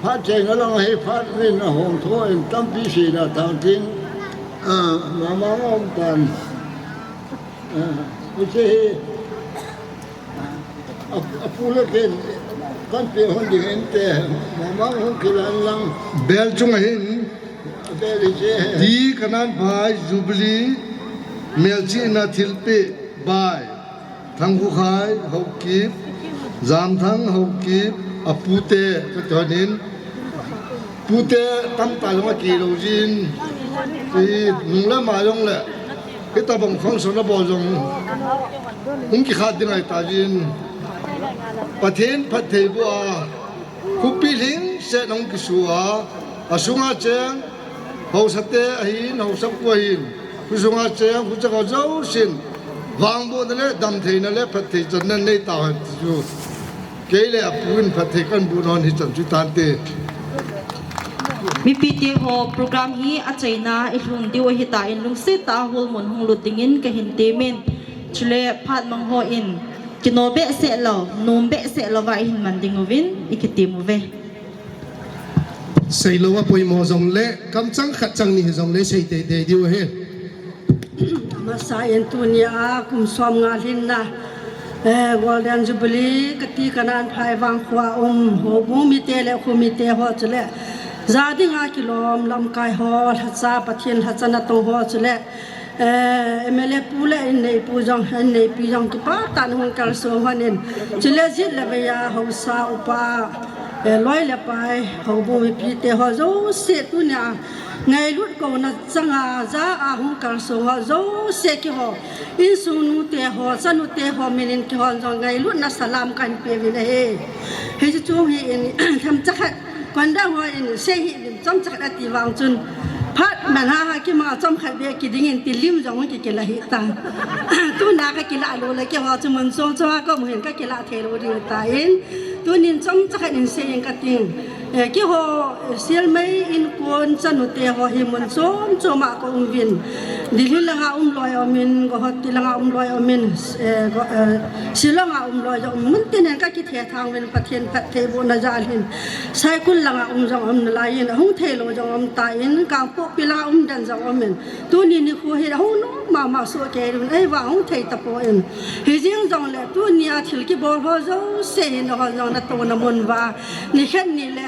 phat chaina lang hi phat min ahom tho in tampi seida tang tin, a, mama um tan. Ah, hiche hi, a, apu le pen, kan peh hon ding inte, mama hung kilan lang. Bel chunga hin, bel hiche hi. Ti Kanan phai Jubilee, melchihna thilpeh, bai. Thangkhukhai Haokip, Jamthang Haokip, apute, kati hon in, pute tamtah jong akilou jin, i, nung le ma jong le, hitabang function abol jong, hung kikhat ding ahi ta jin, Pathen phattheiboh a, khopi lhingset nung kisu a, asunga cheng, haosate ahin, haosapu ahin, khosunga cheng, khochaka jousen, vangbohna le, damtheina le, phatthei channa nei tauhen ti chu. Kei le apu in phatthei kahin boh nom hichan chu tante. Mipite ho program hi achaina ilhun diu ahitan lungset tah a holmun hung lut dingin kahin temin. Chule phat mang hon kino behseh lou, nom behseh louva ihin man ding uvin ikitem uve. Seilou apoimo jongle, kamchang khat chang ni hijongle, sei teitei diu ahi. Amasan tunia kum somnga lhinna, eh, Golden Jubilee, kati Kanan phai vangkhoa um, houbung mite le kho mite ho chule, ja dinga kilom lamkai ho, lhacha Pathen lhacha natong ho chule, eh, M L A pu le inneipu jong, inneipi jong kipah tah in hung kalsong hon in. Chule jet le veiya haosa upa, eh, loi le pai, houbung mipite ho jouse tunia ngailut kouna changa ja a hung kalsong ho jouse keiho, insung nute ho, chanute ho minin keihon jong ngailutna salam kahin peuvin ahi. Hiche chung hi in themcha khat, kondang hon sei hih uvin chomcha khat ati vang chun, phat man ha ha kima chomkhat beh kiding in ti lim jong hung kikila hih tan. Tuna kakilah lou le keiho chu mun chom chom a kaum hin kakilah thei lou ding tan. Tunin chomcha khat in sei inge kating. Eh, keiho, eh, Sielmei Inkon chanute ho hi mun chom chom a kaum uvin. Delhi langa um loi aumin, Guwahati langa um loi aumin, eh, Go-, eh, Shillong a um loi jong aumin. Mun tin hin kakithethang uvin Pathen phattheibohna jal hin. Saikul langa um jong aum nalai in, ahung thei lou jong aum tan, Kangpokpi langa um den jong aumin. Tuni nikho hi ahung nom mama soh kei uvin, ahivang ahung thei tapon. Hijeng jongle tunia thil kibol ho jouse hi nahon jong natouna mun uva. Nikhat nile,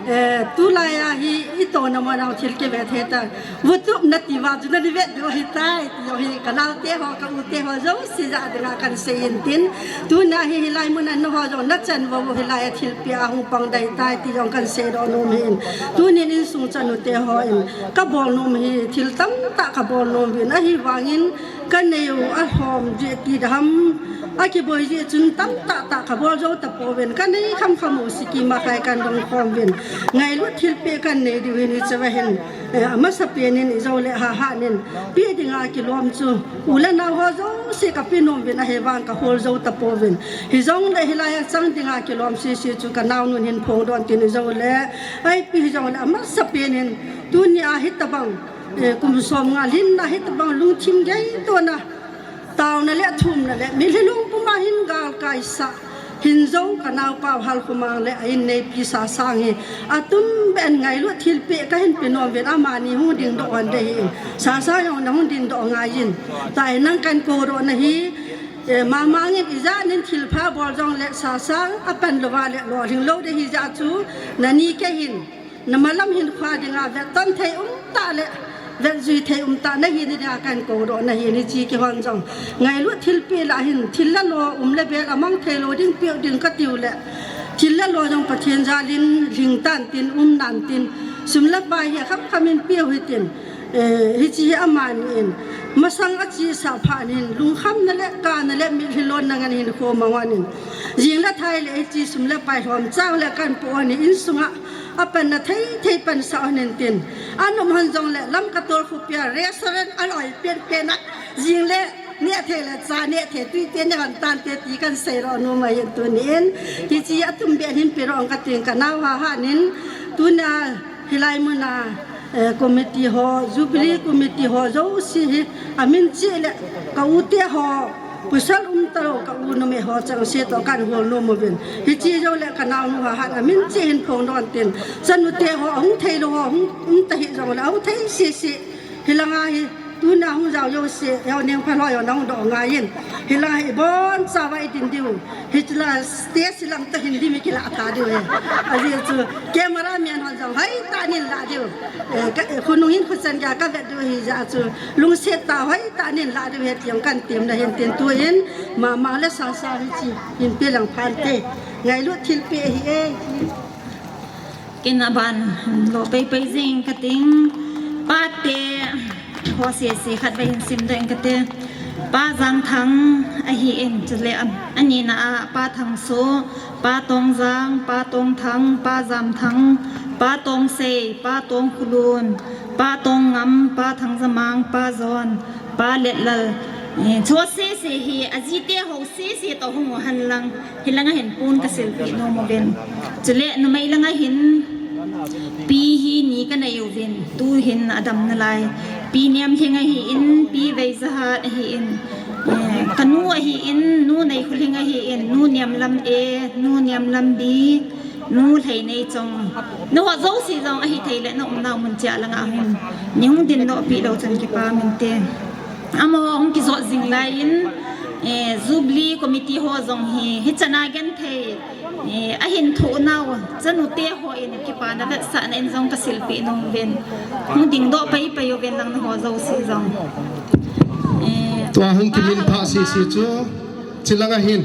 eh, tulai a hi itouna mun a thil kive thei ta. Vutup nati uva chu nani vet diu ahitai, ti jong hi kanaote ho, ka ute ho jouse ja dinga kahin sei in tin. Tuna hi hilai mun a nangho jong nachan uva hilai a thilpeh a hung pang dai tai ti jong kahin seidoh nom ahin. Tunin insung chanute hon kabol nom hi thil tamtah kabol nom uvin ahivangin kanei u alhom jeh ti dam akiboi jeh chun tamtah tah kabol jou tapouvin kanei khamkham u sikima khai kahin dong khom uvin ngailut thilpeh kahin nei diu hin hicheva hin, eh, amasapen in ijou le hahat in peh dinga kilom chu u le nao ho jouse kapeh nom uvin ahivang kahol jou tapouvin hijongle hilai a chang dinga kilom sese chu kanaonun hin phongdoh in tin ijou le ahi pi hijongle amasapen in tunia hitabang, eh, kum somnga lhinna hitabang lungthim geitona taona le thumna le mitlhi lungpum a hin galkai sah hin jou kanaopa u Halkhomang le a inneipi Sasang hi atumbeh in ngailut thilpeh kahin pe nom uvin amani hung dingdoh hon ding ahi. Sasang jong nahung dingdoh ngai in. Tua hi nang kahin koudoh nahi, eh, Mamang in ijat nin thilpha bol jongle Sasang apan louva le lolhing lou ding ahi jeh chun nani kei hin namalam hin kho dinga vetton thei umtah le vetjui thei umtah nahi dinga kahin koudoh nahi, hiche keihon jong ngailut thilpeh lah hin thil le lo um le bel amang thei lou ding peh ding katiu le thil le lo jong Pathen jal in lhing tan tin um nan tin Sum le pai hi kham kham in piu hitin, eh, hichi hi amani in, masang achesa phat in, lungkhamna le kana le mitlhi lonna ngen hin khom a ngen in. Jing le thai le hichi sum le pai lhom chang le kahin po in, insunga apanna thei thei pansah in tin. Anom hon jong le Lamka tol khopia restaurant aloi pen pen a, jing le neh thei le cha neh thei tui te neh hon tante ti kahin sei ro nom ahin tunin. Hichi atum beh hin pe ro ong kating kanao ha ha nin. Tuna hilai muna, eh, committee ho, Jubilee committee ho, jouse hi, amin cheh le, ka u te ho, pasal um talou, ka u numei ho, chang se to kahin hol nom uvin. Hichi jou le, ka naonu ha, ha, amin cheh hin phong don tin. Chanu te ho, ahung thei lou ho, hung, um ta hi jong le, ahung thei se se. Hilanga hi, tuna hung jao jouse, yau neng phalou yau nang do ngai in. Hilanga hi, bon sa vai tin diu. Hichila stage lang ta hin di mi kila tha diu he. Ajeh chu camera man hon jong hoi tah in la diu. Eh, ka, eh, khonung hin khochan ga ka vet diu hijeh chun lungset tah hoi tah in la diu he ti jong kahin temna hin tin tuin mama le sasa hichi hin pe lang phante. Ngailut thilpeh hi e. Ken aban lo pei pei jing kating. Pate ho sese khatvei hin sim doh ing kate. Pa Jangthang ahin, chule a, anina a Pa Thangso, Pa Tongjang, Pa Tongthang, Pa Jamthang, Pa Tongsei, Pa Tongkhulun, Pa Tongngam, Pa Thangjamang, Pa Jon, Pa Letlal. Eh, cho sese hi ajite ho sese to hung hen lang. Hilanga hin pon ka silpeh nom uvin. Chule numei langa hin pi hi ni ka nei uvin. Tu hin adam nalai. Pi Niamlhing ahin, Pi Veijahat ahin. Eh, ka nu ahin, Nu Neikholhing ahin, Nu Niamlam A, Nu Niamlam B, Nu Lheineichong. Nu ho jouse jong ahithei le na umnau mun cheh langa hin. Nei hung din doh peh lou chun kipah minte. Amaho hung kijot jing lai in, eh, Jubilee Committee ho jong hi, hichana genthei, eh, ahin thoh nau, chanu te ho in kipana vetsahna in jong ka silpeh nom uvin. Hung ding doh pei pei uvin lang na ho jouse jong. Eh, tua hung kimin pha sese chu, chilanga hin,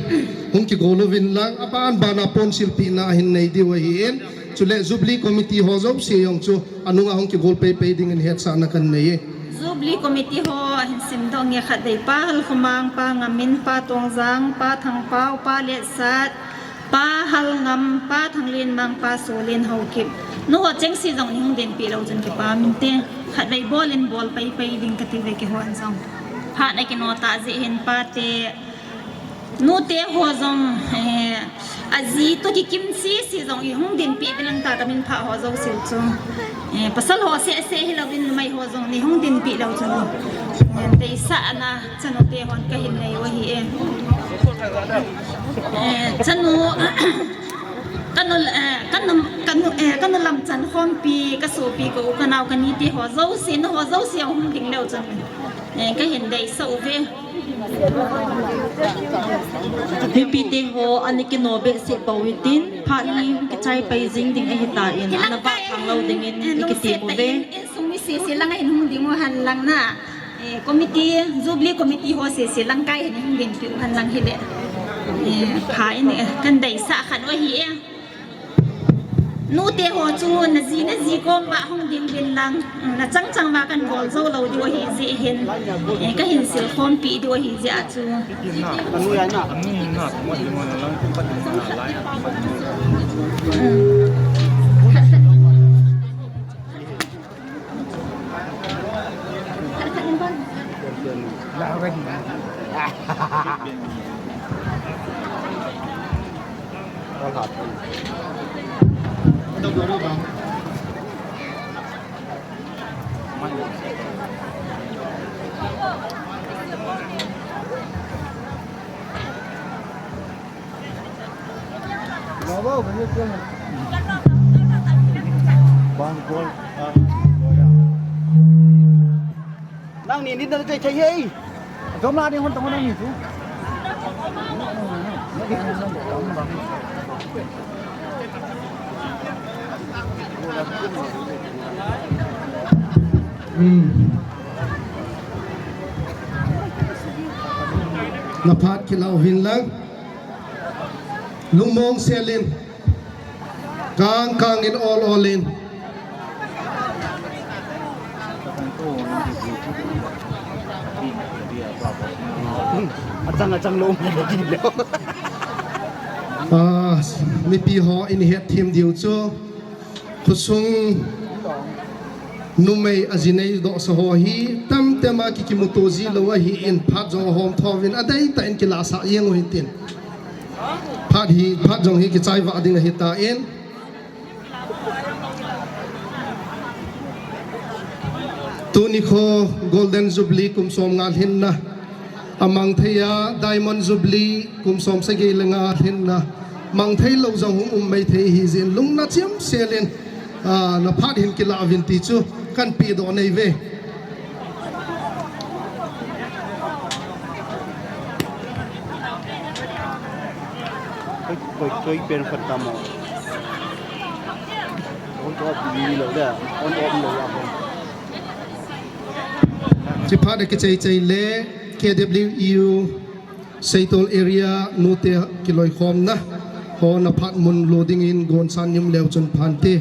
hung kigol uvin lang, aban bana pon silpehna ahin nei diu ahin, chule Jubilee Committee ho jouse jong chu, anunga hung kigol pei pei dingin hetsahna kahin nei e. Jubilee Committee ho hin sim doh nge khatvei, Pa Halkhomang, Pa Ngamin, Pa Tongjang, Pa Thangpao, Pa Letsat, Pa Halngam, Pa Thanglenmang, Pa Solen Haokip. Nu ho chengse jong nei hung din peh lou chun kipah minte. Khatvei bol in bol pei pei ding kati ve keiho jong. Phat akino tah jeh hin pate. Nu te ho jong, eh, aji toh kikim sese jong i hung din peh uvin lang ta ka min pha ho jouse chu. Eh, pasal ho sese hilouvin numei ho jong nei hung din peh lou chu. Eh, deisahna chanu te hon ka hin nei u ahi e. Eh, chanu, kanu, eh, kanu, kanu, eh, kanu lamchan khompi, ka sopi, ka u, ka nao, ka ni te ho jouse, nu ho jouse hung ding leu chun. Eh, ka hin deisah uve. Mipi te ho, ana kino behseh pou hitin, phat hi hung kichai pai jing ding ahitan, ana vah thang lou dingin, eh, i kitem uve. Insung mi sese lang ahin hung ding u hen lang na. Eh, committee, Jubilee committee ho sese lang kai hin hung ding peh u hen lang hile. Eh, pha in, eh, kan deisah khat u ahi e. Nu te ho chu na ji, na ji kom uva hung ding uvin lang, na chang chang uva kan bol jou lou diu ahi jeh hin, eh, ka hin sil khompi diu ahi jeh a chu. Nangni nit na thei thei e. Dom la ding hon tong nangni chu. Hmm. Na phat kilau hin lang. Lungmong selin. Kang kang in ol ol in. Achang, achang lou. Ah, mipi ho in het thim diu chu, khosung numei a ji nei doh sa ho hi, tamtema ki kimuto ji lou ahin, phat jong ahom tho uvin, adei tah in kilah sah jeng u hitin. Phat hi, phat jong hi kichai vah ding ahi tan. Tuni kho Golden Jubilee kum som nga lhinna, amang thei a Diamond Jubilee kum som sagi le nga lhinna, mang thei lou jong hung um mai thei hi jin lungna chiam sel in, ah, na phat hin kilah uvin ti chu kan pedoh nei uve. Koi, koi, koi pen khat tam o. On off ni lo da, on off lo ya ko. Chiphat a kichai chai le K W U Seitol area nute kiloikhomna ho na phat mun lo ding in gonsan nim leu chun phante.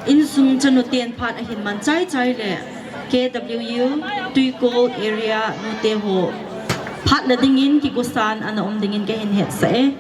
Insung chanu ten phat ahin man chai chai le. K W U, Tuikol area nute ho. Phat la dingin kigosan ana um dingin kahin hetsah e.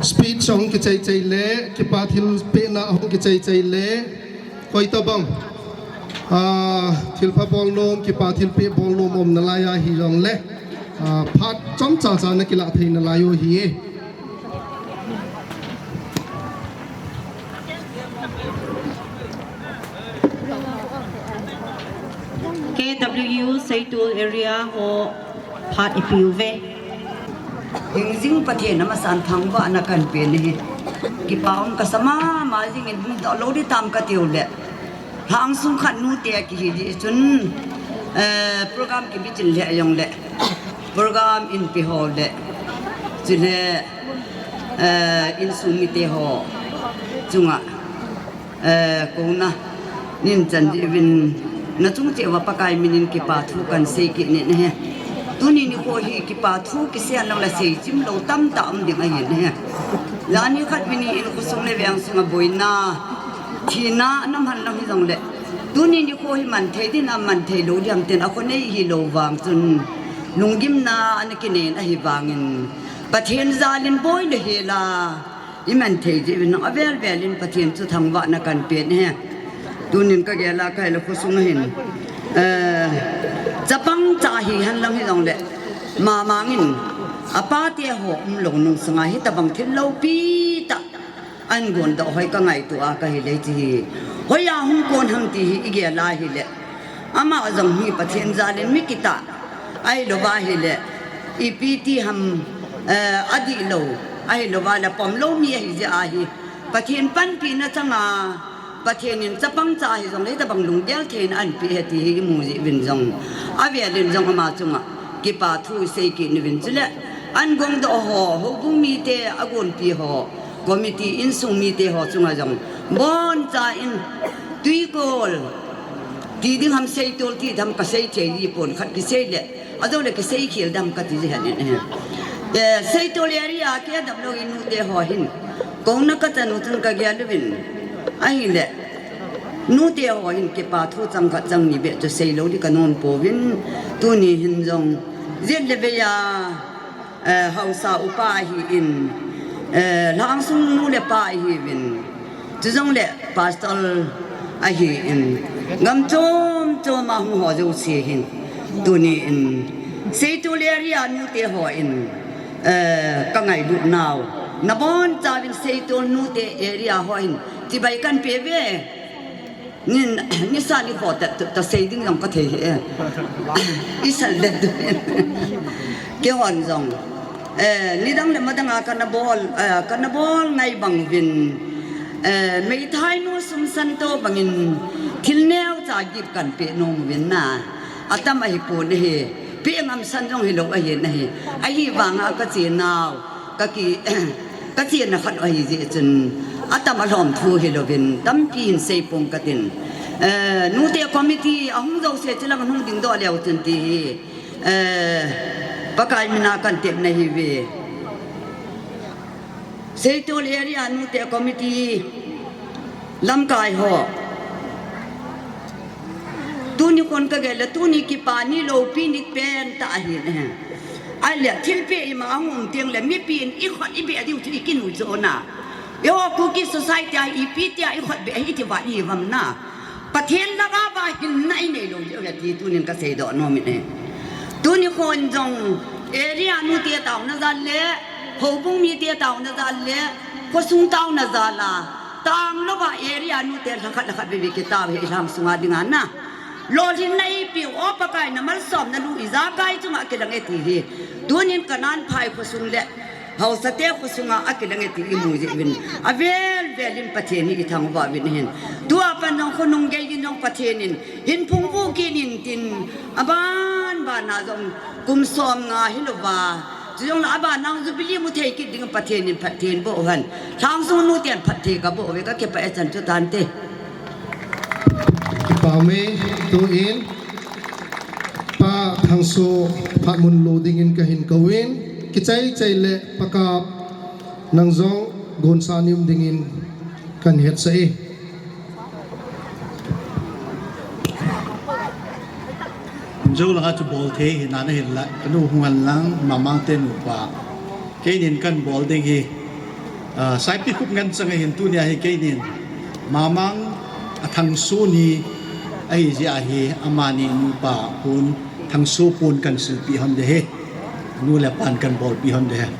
Speech hung kichai chai le, kipa thilpehna hung kichai chai le, koi tabang, ah, thilpha bol nom, kipa thilpeh bol nom um nalai ahi jong le, ah, phat chomcha cha na kilah thei nalai u ahi e. K W U Seitol area ho phat ipi uve. Hingjing Pathen amasan thangvahna kahin pe nahi. Kipa um kasa mama jingin hung doh lou ding tam katiu le. Lhang sung khat nute kihi jeh chun, eh, program kibichil le jong le. Program inpi ho le. Chule, eh, insung mite ho chunga. Eh, kona, nin chan jeh uvin, na chung cheh uva Pakai minin kipa thu kan sei kit nahi. Tuni nikho hi kipa thu kisei lou le sei chim lou tamtah um ding ahi nahi. Jani khat vini in khosung le veng sunga boina, thina, na man lang hi jong le. Tuni nikho hi man thei ding a man thei lou ding ham tin a kho nei hi lou vang chun. Lunggimna ana kinei ahi vangin. Pathen jalin boi le hela. I man thei jeh uvin avel velin Pathen chu thangvahna kan pe nahi. Tunin ka gel a ka hile khosung ahin. Eh, chapang cha hi hen lang hi jong le. Mamangin, apa te ho um lou nung sanga hi tabang thil loupi tah. An gon doh hoi ka ngaito a ka hile chi hi. Hoi a hung kon ham ti hi i gel a hile. Ama jong hi Pathen jalin mi kitah. Ahilou va hile, ipi ti ham, eh, adih lou, ahilou va le pom lou mi ahi jeh ahi. Pathen panpina changa, Pathen in chapang cha ahi jong le, tabang lunggel thei in an pe e ti hi i mu jeh uvin jong. Avel in jong ama chunga, kipa thu i sei kit uvin chule, an gong doh ho, houbung mite, a gonpi ho, committee insung mite ho chunga jong. Boncha in, Tuikol, ti ding ham Seitol ti dam ka sei thei ji pon khat kisei le. Ajou le kisei khel dam kati ji hen in. Eh, Seitol area a kei dam lou in nute ho hin. Kona ka chanu chun ka gel uvin. Ahile. Nute ho hin kipa thu chang khat chang ni beh chu sei lou ding ka nom pouvin. Tuni hin jong. Jeh le vei a. Eh, haosa upa ahin, eh, lhangsung nu le pa ahiuvin, chujong le pastor ahin, gam chom chom a hung ho jouse hin, tuni in, Seitol area nute hon, eh, ka ngailut nau. Nabonchauvin Seitol nute area hon chibai kahin pe uve. Nin, nisa nikho ta, ta, ta sei ding jong ka thei e. I sal det du. Keihon jong. Eh, nidang le madang a kana bol, eh, kana bol ngai bang uvin. Eh, meithai nu sum san to bangin thil neocha gift kahin pe nom uvin na. Atam ahipon ahi. Pe ngam san jong hilou ahi nahi. Ahivanga ka che nau. Ka ki, ka chena khat ahi jeh chun, atam alhom thu hilouvin, tampi hin sei pong katin. Eh, nute committee ahung jouse chulang hung ding doh leu chun ti hi, eh, Pakai mina kan tepna ahiuve. Seitol area nute committee lamkai ho. Tuni khon ka gel le, tuni kipa ni loupi ni pen tah ahi ne. Ahile, thilpeh ima ahung um teng le, mipi in i khut i beh diu chu i kinu chu na. Eiho Kuki society a, ipi tia i khut beh hi ti vat i vam na. Pathen langa ba hinna i nei lou jeh u ahi ti tunin ka seidoh nom in e. Tuni khon jong area nu te tauna jal le, houbung mi te tauna jal le, khosung tauna jal a, tang louva area nu te lhakhat lhakhat veve kitao hi i lhang sunga dinga na. Lolhinna i pe u, O Pakai na malsomna lu ijakai chunga kilang e ti hi. Tunin Kanan phai khosung le, Haosa te khosunga akilang e ti i mu jeh uvin. Avel vel in Pathen hi i thangvah uvin ahin. Tua pat jong khonung gei in jong Pathen in hin phungvuh kit in tin aban ban a jong kum som nga hilouva. Chujong le aban a jong Jubilee mu thei kit ding Pathen in phatthei boh uhen. Lhang sung nu ten phatthei ka boh uve ka kipah e chan chu tante. Kipah ume, tuin Pa Thangso phat mun lo dingin kahin kouvin, kichai chai le Pa Kap nang jong gonsa nim dingin kahin hetsah e. Jou langa chu bol thei hi nana hin la, kanu hung hen lang, Mamang te nupa. Keinin kahin bol ding hi, ah, Saipikhup Nganchang ahin tunia hi keinin Mamang a Thangso ni ahi jeh a hi amani nupa pon Thangso pon kahin silpeh hon ding ahi. Nu le pan kahin bolpeh hon ding ahi.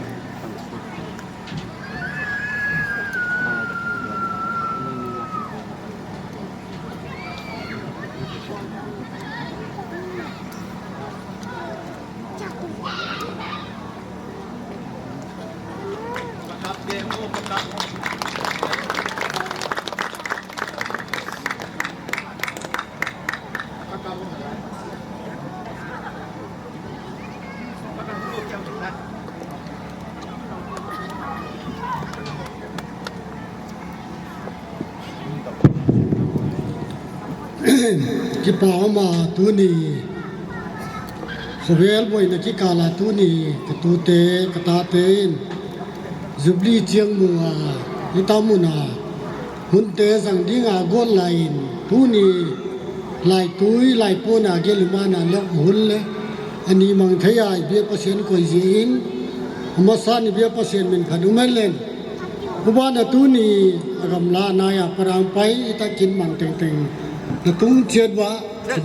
Kipa um a tuni, khovel boina kikal a tuni, ka tute, ka tate in, Jubilee chiang mu a, hitia mun a, hunte jang dinga gol lai in, tuni, laitui, laipon a gel um a na le, hun le, ani mang thei a, i bia Pathen koi jeh in, amasa ni bia Pathen min khat um hen len. Uban a tuni a gamla nai a parang pai i takin mang teng teng na tung chiat uva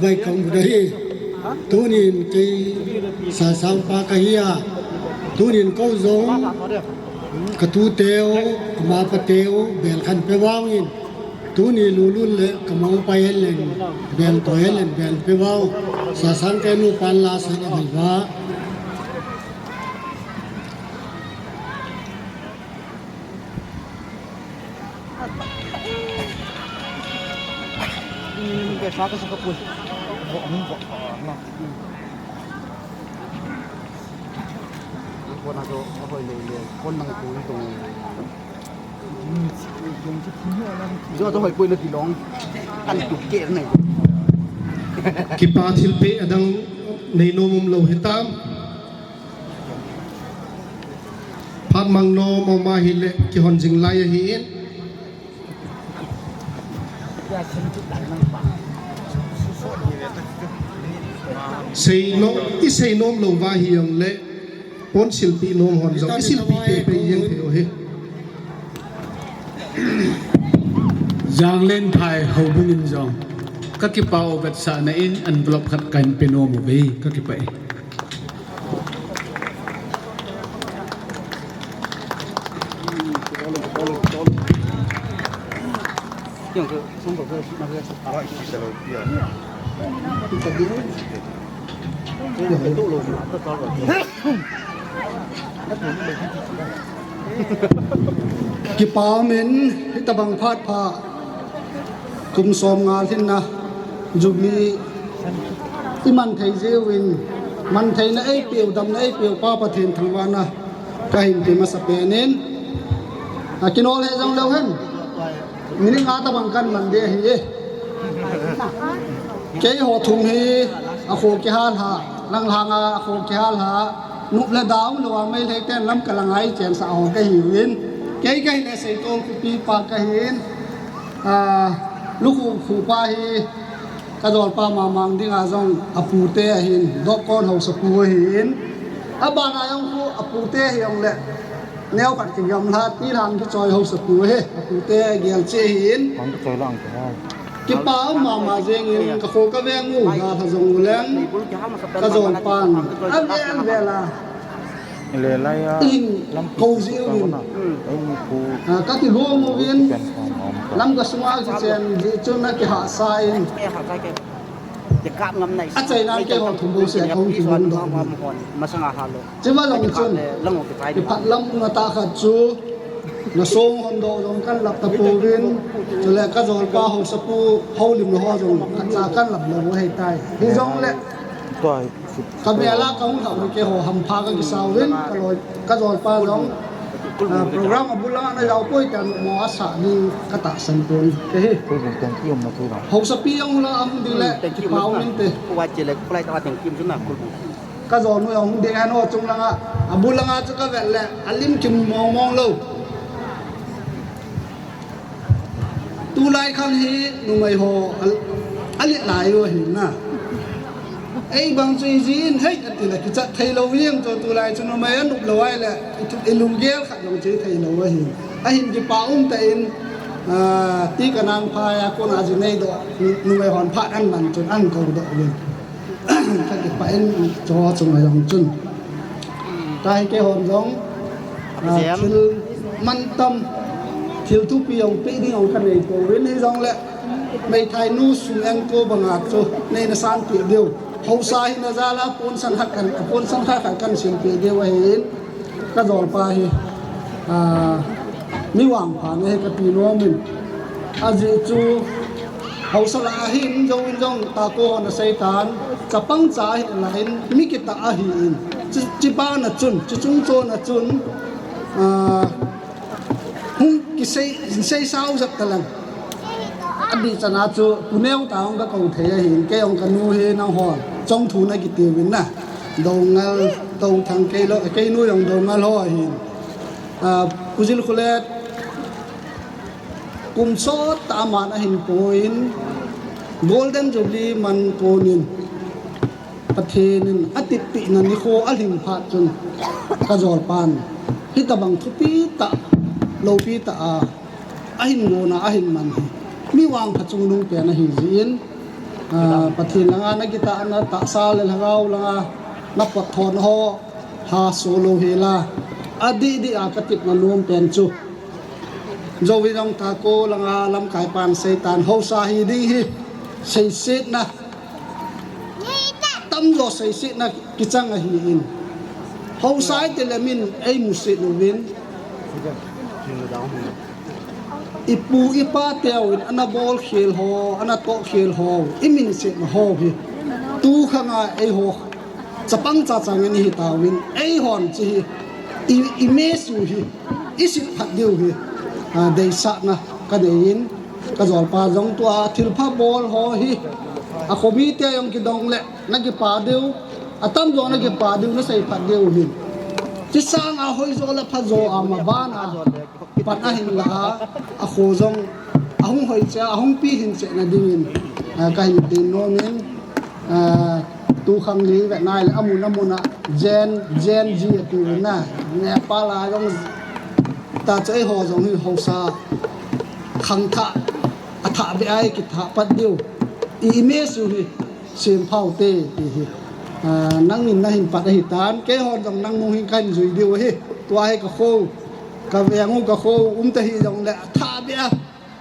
bai kong bu dai. Tunin kei Sasang pa ka hi a. Tunin kou jong ka tu teu, ka ma pa teu, bel khan pe vang in. Tuni lulun le ka mau pai hen len, bel toi hen len, bel pe vang. Sasang te nu pan la sa na bai va. Kipa thilpeh adang nei nom um lou hitam. Phat mang nom um ahile kihon jing lai ahi in. Sei nom, i sei nom lou va hi jong le, pon silpeh nom hon jong, i silpeh peh peh jeng thei u hi. Janglenphai houbung in jong, ka kipa u vetsahna in envelope khat kahin pe nom uve, ka kipah e. Kipa umin, hitabang phat pha kum som nga lhinna Jubilee i man thei jiuvin, man theina eipeu, damna eipeu Pa Pathen thangvahna kahin pe masa penin, akinol he jong leu hen, minute nga tabang kan man ding ahi. Keiho thum hi akho kihal ha, lang langa akho kihal ha, nup le da umlouva Meitei ten lam kalang a i chensah ho kahiuvin. Kei kahi le Seitol khopi pa kahin, a, Lukhu khopa hi, kajolpa Mamang dinga jong apute ahin, Dohkon haosapu ahin. Abana jong khu apute hijongle, neokhat kigamla, tilhang kichoi haosapu hi, apute gelcheh ahin. Kipa um mama jengin, kakho kaveng u dalha jong uleng, kajolpan avel vela ihin kou jiuvin, a, kakilhung uvin, Lamka sunga kichen jeh chun akihahsa in, achaina keiho thum bou seh kahung kilhung doh uvin. Chuva jong chun, kiphat lam natah khat chu, nasong hondoh jong kan lap tapouvin, chule kajolpa haosapu houlimna ho jong khatcha kan lap lou u ahitai. Hijongle, kamela kahung lhau le keiho hampha kakisa uvin, kaloi, kajolpa jong, a, program abul langa najao poi tin mo asah ding katahsan pon kahi. Haosapi jong la ahung ding le, kipa um inte. Kajolnu jong hung ding ahin, o chung langa, abul langa chu kavet le, alim kimu mong mong lou. Tulai khang hi numei ho a, alet lai u ahi na. Eibang chu ijin hei ati le kichat thei lou jeng chu, tulai chu numei anop lou ahile, i lunggel khat jong chu thei lou ahi. Ahin kipa um tah in, a, ti kanang phai a kona ji neidoh, numei hon phat ahin man chun ahin koudoh uvin. Kakipah in, chu chunga jong chun, tahi keihon jong, a, thil mantam, thil thupi jong pe ding jong kanei pouvin, hijongle meithainu sum engko banga chu neina sanpeh diu. Haosa hina jal a ponsan khat kan, ponsan khat khat kan sempeh diu ahin. Kajolpa hi, a, mi vangpha ahi kati nomin. Ajeh chu haosa lah ahin, jouvin jong Taco hon aseitan, chapang cha ahi laiyin, mi kitah ahin. Chu, chubana chun, chuchung chona chun, a, hung kisei, seisao jep talang. Adih chana chu, Pu Neo toh hung kakou thei ahin, kei jong kanu hi nanghon chongthu nakitiuvin na. Doungel, Touthang keilou, keinu jong Doungel ho ahin. A, Pu Jilkholet, kum sottah aman ahin poin, Golden Jubilee man konin, Pathen in atepna nikho alhing phat chun, kajolpan hitabang thupi tah, loupi tah a, ahin gona, ahin man hi, mi vangpha chungnung pen ahi jeh in, a, Pathen langa nakitahna, tahsa le lhagao langa napot thotna ho, haso lou hela, adih dih a katepna nom pen chu, jouvin jong Taco langa lamkaipan aseitan, haosa hi ding hi, seisetna, tamjo seisetna kichang ahin. Haosa itile min eimuset uvin, ipu ipa teuvin ana bolkhel ho, ana tohkhel ho, iminsetna ho hi, tukhanga eiho chapang chacha ngen ihitauvin, eihon chu hi, i, imessage hi, iset phat diu hi, a, deisahna kaneiyin, kajolpa jong tua thilpha bol ho hi, akhomite jong kidong le nakipa diu, atamjo nakipa diu, nasei phat diu hin. Chusanga hoijo le phajo a mabana pan ahin la a, akho jong ahung hoi cheh, ahung pi hin cheh na dingin, a, kahin tin nomin, a, tukhang ling ve nai le amun amun a Gen, Gen Z atiuvin na, Nepal a jong ta chu eiho jong hi haosa khangthah, athah beh a ikithah pat diu, i image u hi sempha ute ti hi, a, nangin nahin pat ahitan, keihon jong nangnu hin kahin jui diu ahi, tua hi kakho Ka veng u ka kho u um ta hi jong le tha bia,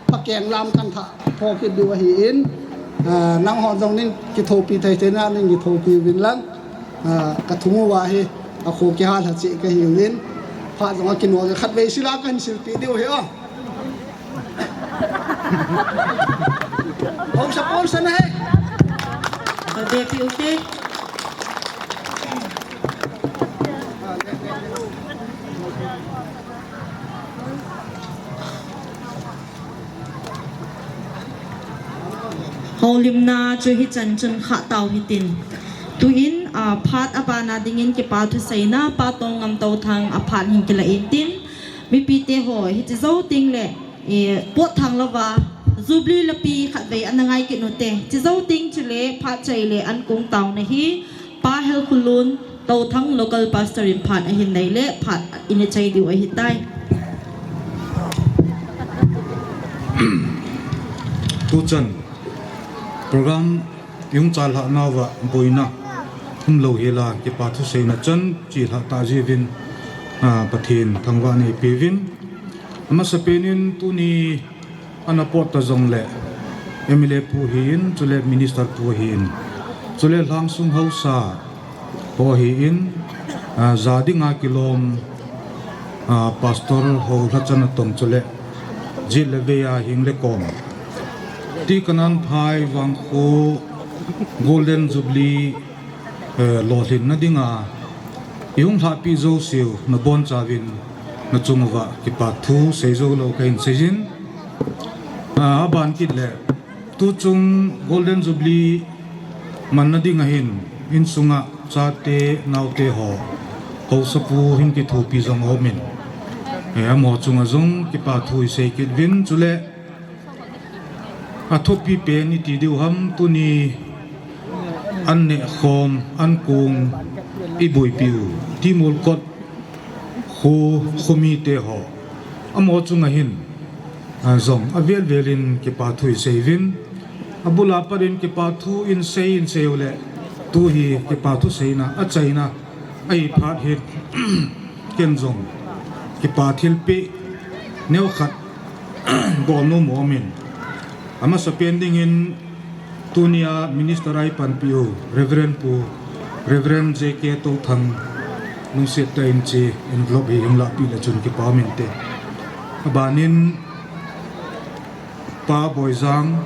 pha keng lam kan tha pho kit diu ahi in, ah, nangho jong nin kithopi thei thei na nin kithopi uvin lang, ah, ka thum uva hi a kho kihal ha cheh ka hi uvin, pha jong a kino khat vei sila kan silpi diu hi o. Hausa pon sana he. Ka be pi u te. Houlimna chu hichan chun khah tau hitin. Tuin, a, phat abana dingin kipa thuseina Pa Tongngam Touthang a phat hin kila in tin. Mipite ho, hiche jou teng le, e, pot thang louva, Jubilee lapi khatvei ana ngai kit u te. Hiche jou teng chule phat chai le an kong tauna hi, Pa Helkhulun Touthang local pastor in phat ahin nei le phat in chai diu ahitai. Tuchan program i hung chalhah nauva boina umlou hela kipa thuseina chan chelhah tah jiuvin, a, Pathen thangvah nei peuvin. Amasapen in tuni ana pot ta jongle M L A pu hi in, chule minister pu hi in, chule lhangsung haosa ho hi in, a, ja dinga kilom, a, pastor ho lhachana tong chule jet le vei a hing le kom. Ti Kananphai vangkho Golden Jubilee, eh, lolhinna dinga i hung lhahpi jouseu na bonchauvin na chung uva kipa thu sei jou lou kahin seijin. A, aban kit le tuchung Golden Jubilee manna dinga hin insunga chate naote ho haosapu hin kithopi jong aumin, eh, amaho chunga jong kipa thu i sei kit uvin chule athupi pen i ti diu ham tuni an neh khom, an kong i boipi u, Timolkot kho, khomite ho. Amaho chunga hin, a, jong avel vel in kipa thu i sei uvin. Abula pat in kipa thu in sei in sei u le, tu hi kipa thuseina, achaina, ahi phat hin, ken jong kipa thilpeh neokhat bol nom aumin. Amasapen dingin tunia minister a i panpi u, Reverend Pu, Reverend J K Touthang, lungset tah in hiche envelope hi hung lahpeh le chun kipa um inte. Abanin Pa Boijang,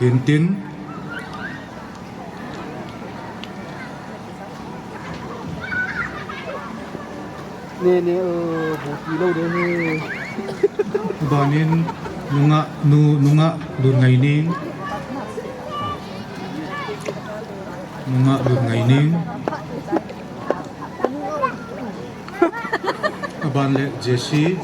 hintin. Ne, ne, o, bu ti lou de he. Abanin, nungah, nu, nungah, Lunngaining. Nungah, Lunngaining. Aban le Jessie.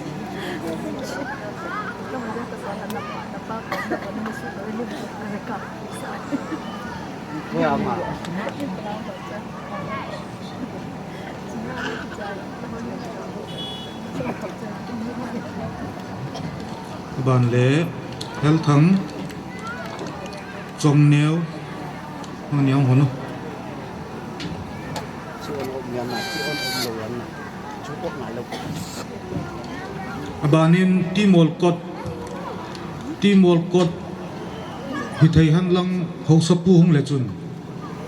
Aban le Helthang, Chongneo, nangni hung hon u. Abanin Timolkot, Timolkot hithei henlang haosapu hung le chun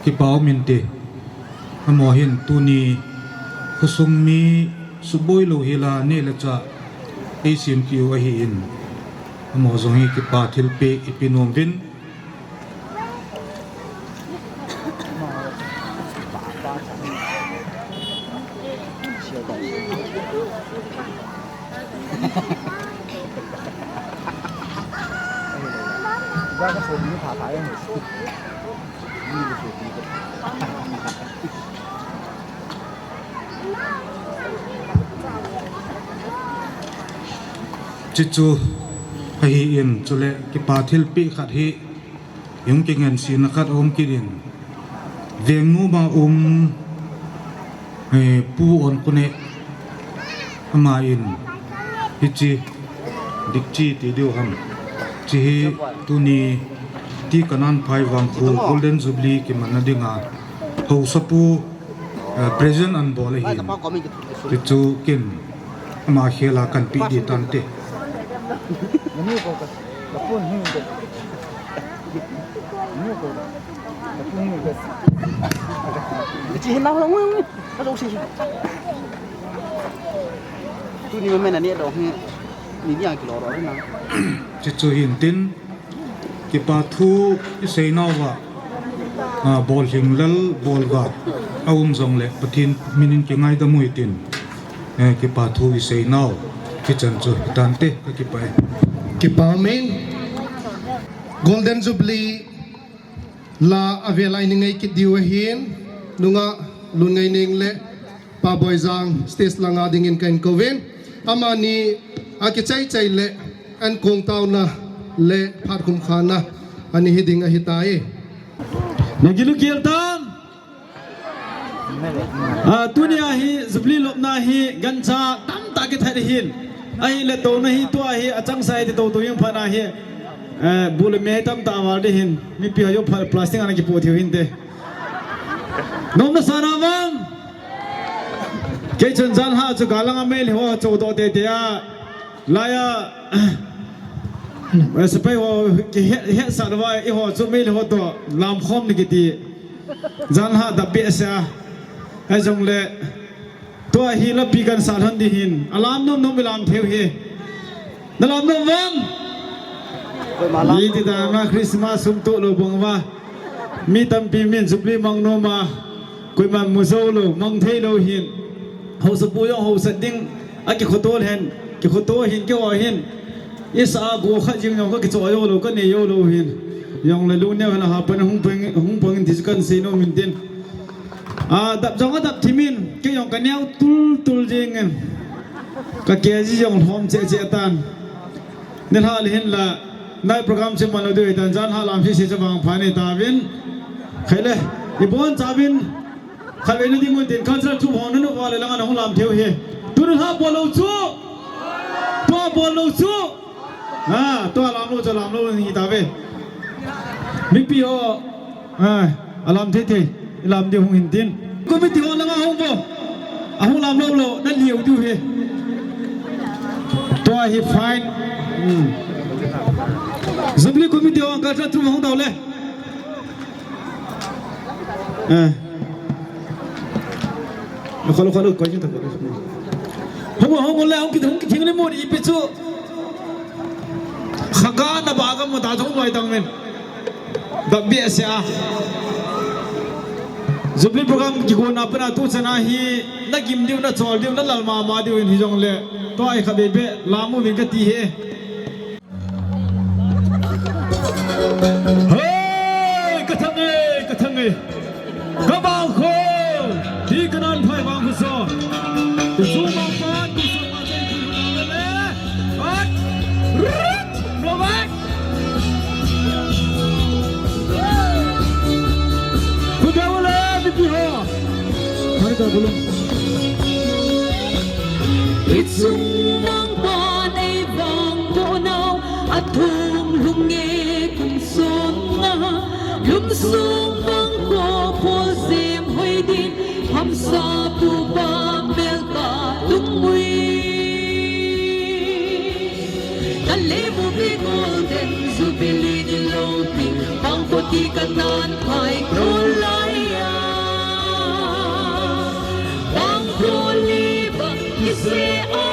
kipa um inte. Amaho hin tuni khosung mi suboi lou hela neh le chah eisem kit u ahin, amaho jong hi kipa thilpeh i pe nom uvin. Chuchu ahin, chule kipa thilpeh khat hi, i hung kingaisetna khat aum kit in, Vengnom a um, eh, Pu Onkhonet, aman hiche, dikchi ti diu ham, hiche hi tuni T. Kananphai vangkho Golden Jubilee kimanna dinga haosapu, eh, present anabol ahin, hichu ken Ama khela kan pi di tante. Tuni ma mena ni dong hi. Ni diang kilo ro na. Chichu hin tin. Kipa thu i seinau va, a, Bolhing Lal Bolva a um jongle Pathen minin kingaidam u hitin, eh, kipa thu i seinau kichan chu tante ka kipa e. Kipa min Golden Jubilee la avel a i ngai kit diu ahin, nunga Lunngaining le Pa Boijang stage langa dingin ka inkouvin. Amani akichai chai le an kong tauna le phat khum khana ani hiding ahitai. Na gilu kiel tam. Ah, tunia hi Jubilee lopna hi gancha tamtah kithat hin. Ahile touna hi tua hi achangsai ti to to jong phat na hi. Eh, bu le me tamtah aval di hin. Mipi ho jong phat plastic ana kipu thiu hinte. Nom na sa na vang. Kei chun janhi chu galang a mei le ho chu do te te a. Laiya, eh, sepai ho, kihe, he sa lou va, i ho chu mei le ho to, lam khom ni kiti. Janhi da be sa. Ai jongle, tua hi lapi kan sa lhon di hin. Alam nom nom i lam theu hi. Na lam nom vang. Iti dan ma Christmas sum to lou bang va. Mi tampi min Jubilee mang nom a. Koima mu jou lou, mang thei lou hin. Haosapu jong haosa ding, akikhoto lhen, kikhoto hin, keiho hin. Isa a go khat jing jong ka kicho jou lou, ka nei jou lou hin. Jong le lu neo hin a hapan hung pang, hung pang in ti chu kan sei nom in tin. A, dap jong a dap thimin, kei jong ka neo tul tul jing in. Ka ke ji jong lhom che che tan. Nilhah le hin la, nai program che man lou diu hitan, janhi lam se se che vang pha ni tauvin. Khaile, i bon chauvin. Khatvei na ding un tin, cultural troupe ho nanu va le langa na hung lam theu hi. Tu nilhah bol lou chu. Tua bol lou chu. Ha, tua lam lou chu lam lou hi tauve. Mipi ho. Ah, alam thei thei, i lam diu hung hin tin. Committee ho langa hung vo. Ahung lam lou lou, na liu diu hi. Tua hi fine. Hmm. Jubilee committee ho, cultural troupe hung tau le. Eh. Kholo, kholo, koi ta, kholo. Hung, hung le, hung ki, hung ki thing le mo ni pe chu. Khaga na ba ga mo ta chu hung lai tang men. Dap be sia. Jubilee program kigona pana tu chana hi na gim diu, na chol diu, na lal mama diu in hi jongle. Tua hi khatvei be lam uvin kati hi. Hei, ka thang e, ka thang e. Ka vangkho. Ti ka nan phai vangkho so. Ka su mang pan, ka su mang pan, ka su mang pan. At, rut, no back. Kudawala, bibiho. Harga bulung. Ichung mang pan ei vangkho nau, athum lhung e kum sung a, lungsung vangkho pho jem hoi din, hamsa pu ba mel ka tung ui. Ka le mu bi Golden Jubilee ni lou ti, vangkho ti ka nan phai ko lai a. Vangkho le vang kise o,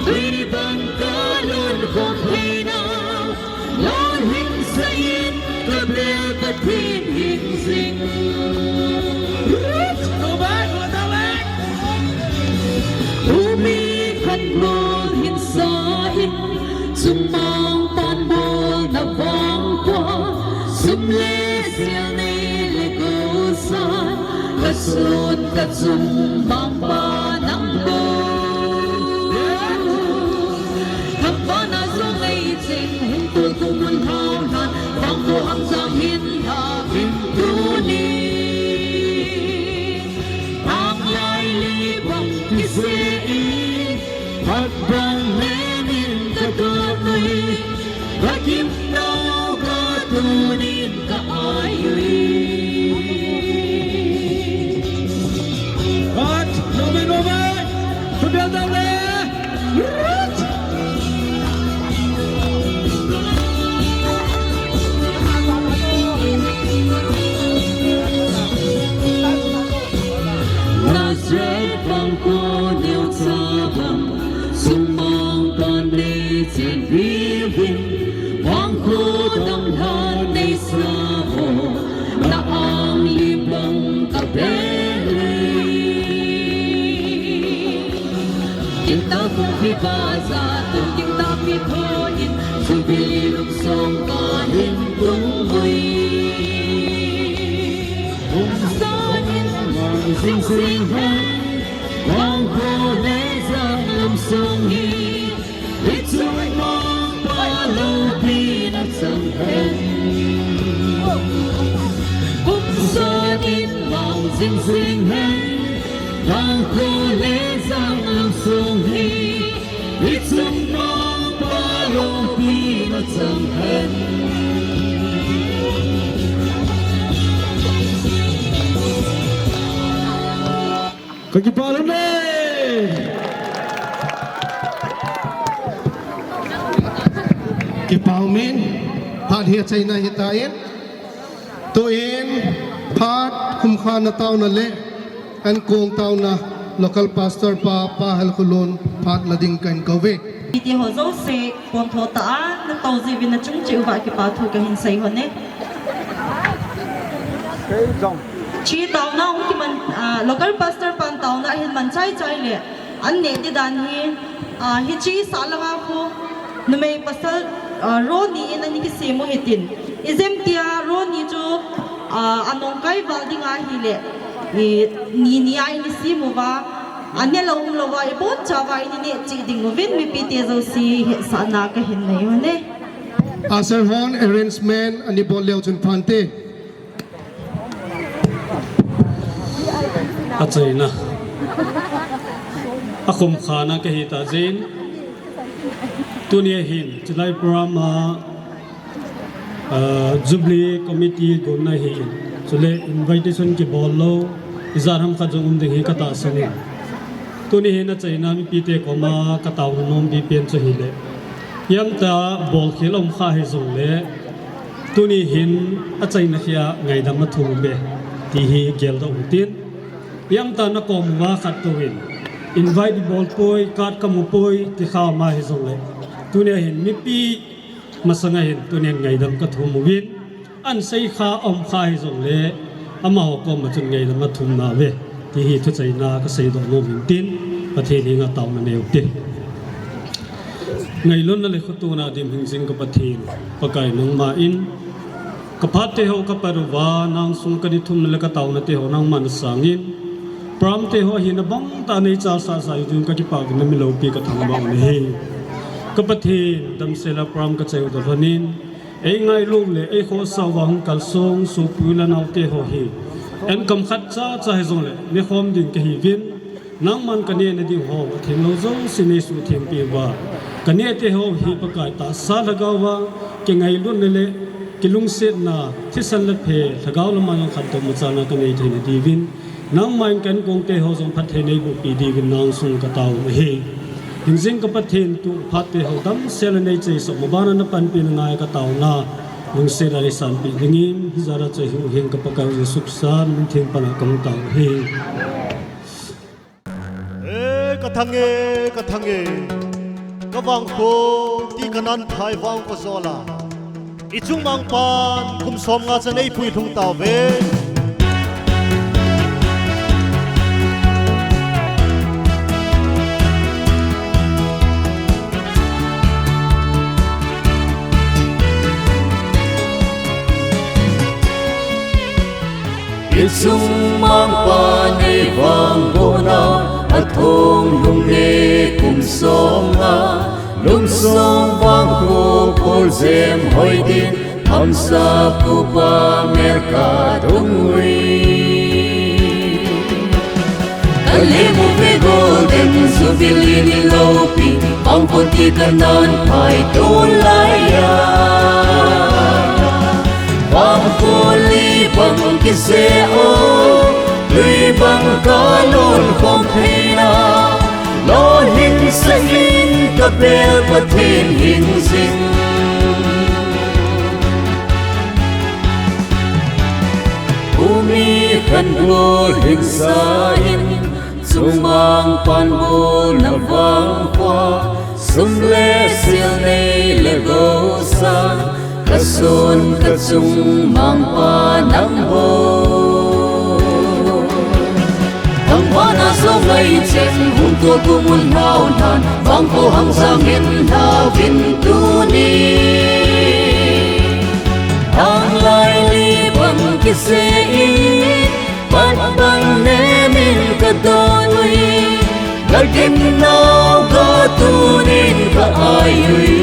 tui vang ka lun khom thei na. Lol hing sa in ka bel Pathen hing jing. Go back, go back. Umi khat bol hin sa in, chumang pan bol na vangkho, sum le sil nei le go sa, ka sun ka chumang pa nang lo. Thangvahna jong ei ching hung tul kum un hao nan, vangkho hang jang hin ha in tuni. Thang lai li bang kise i, phat bang le min ka ka nui, ka kim nau ka tunin ka ai ui. Hot, no me no me, tu bel da le. Baza tu king ta mi thoin, Jubilee lungsong kahin tung ui. Kum sanin mang jing jing hen, Vangkho le Zang lungsong hi, hichung mong pa loupina chang hen. Kum sanin mang jing jing hen, Vangkho le Zang lungsong hi, hichung mong pa loupina chang hen. Ka kipah lhon e. Kipah um in, phat hi achaina ahitan. Tuin, phat khumkhana taona le, ankong taona, local pastor pa, Pa Helkholun, phat la ding kahin kou ve. Hiti ho jouse, pon tho tah a, natou jiuvin nachung cheh uva kipa thu kahin sei lhon e. Chi taona hung kiman, ah, local pastor pan taona ahin man chai chai le, an neh di dan hi, ah, hiche sah langa khu, numei pasal, ah, ro ni in ana kisem u hitin. Ijemtia ro ni chu, ah, anung kai val ding ahile, i, ni ni a in isem uva, aneh lou um louva, ibon chauva in ineh cheh ding uvin mipite jouse hetsahna kahin nei lhon e. Usher hon arrangement ana bol leu chun phante. Achaina. Akhumkhana kahi ta jin. Tunia hin, chulai program a, ah, Jubilee Committee gonna hin. Chule invitation kibol lou, ijat ham khat jong um ding hi katahsan in. Tuni hin achaina mipite koma kataona nompi pen chu hile. Iamtia bolkhel aum kha hijongle, tuni hin achaina hi a ngaidam athum uve, ti hi geldoh u hitin. Iamtia nakom uva khat touvin, invite ibol poi, card kamu poi, ti kha um ahijongle, tunia hin mipi masanga hin, tunin ngaidam kathum uvin, ahin sei kha aum kha hijongle, amaho koma chun ngaidam athum nauve, ti hi thuchaina kaseidoh nom in tin, Pathen henga taona nei u hite. Ngailutna le khotona dim hingjing ka Pathen, Pakai nangma in, kaphat teho kapat uva, nang sung kanithumna le kataona teho nangman nasangin, program teho ahina bangtah neichalsah sah uvin kakipah uvin nami loupi kathangvah u ahi. Ka Pathen, damsel a program kachai u toh lhonin, eingailu le eikhohsah uva hung kalsong sopi u le nao teho hi, einkam khat chacha hijongle nekhom ding kahiuvin, nangman kaneh nading ho atheng lou jouse neisuhtheng peh uva, kaneh teho hi Pakai tahsa lhagao a kingailutna le kilungsetna, thisan le phe, lhagao lama jong khantou machalna kanei theina diuvin, nangman ka-inkong teho jong phatthei neiboh peh diuvin nang sung katao u ahi. Hingjing ka Pathen, tu phat teho damsel a neichaisoh, mabana napanpina ngai kataona, lungset a neisanpeh dingin, hijat a chu ahiu hen ka Pakai Jesu Christa min theng pan a kahung tao u ahi. E, kathang e, kathang e. Ka Vangkho, ti kanan thai Vangkho jol a, ichung mangpan kum somnga chan eipui lhung tauve. Ichung mangpan eivangbohna, athong lhung e kum somnga, lungsong Vangkho pholjem hoi din, Hamsa Kupa America tung ui. Kalemu ve Golden Jubilee ni loupi, Vangkho ti kanan phai tulai a, Vangkho li bang kisei o, lui bang kalolkhom theina, lolhing sah in kapel Pathen hingjing. Umi khan gol hingsa in, chungmang pan buna vangkho, sum le sil nei le gou sang, kasun kachung mangpa nang bou. Thangvahna Aso ngai chen hung tua kumun hau nan, vangkho hang sangin hau vin tuni. Hang lai li bang kise in, pat bang nemin ka don ui. Ka gimnau ka tunin ka ai ui.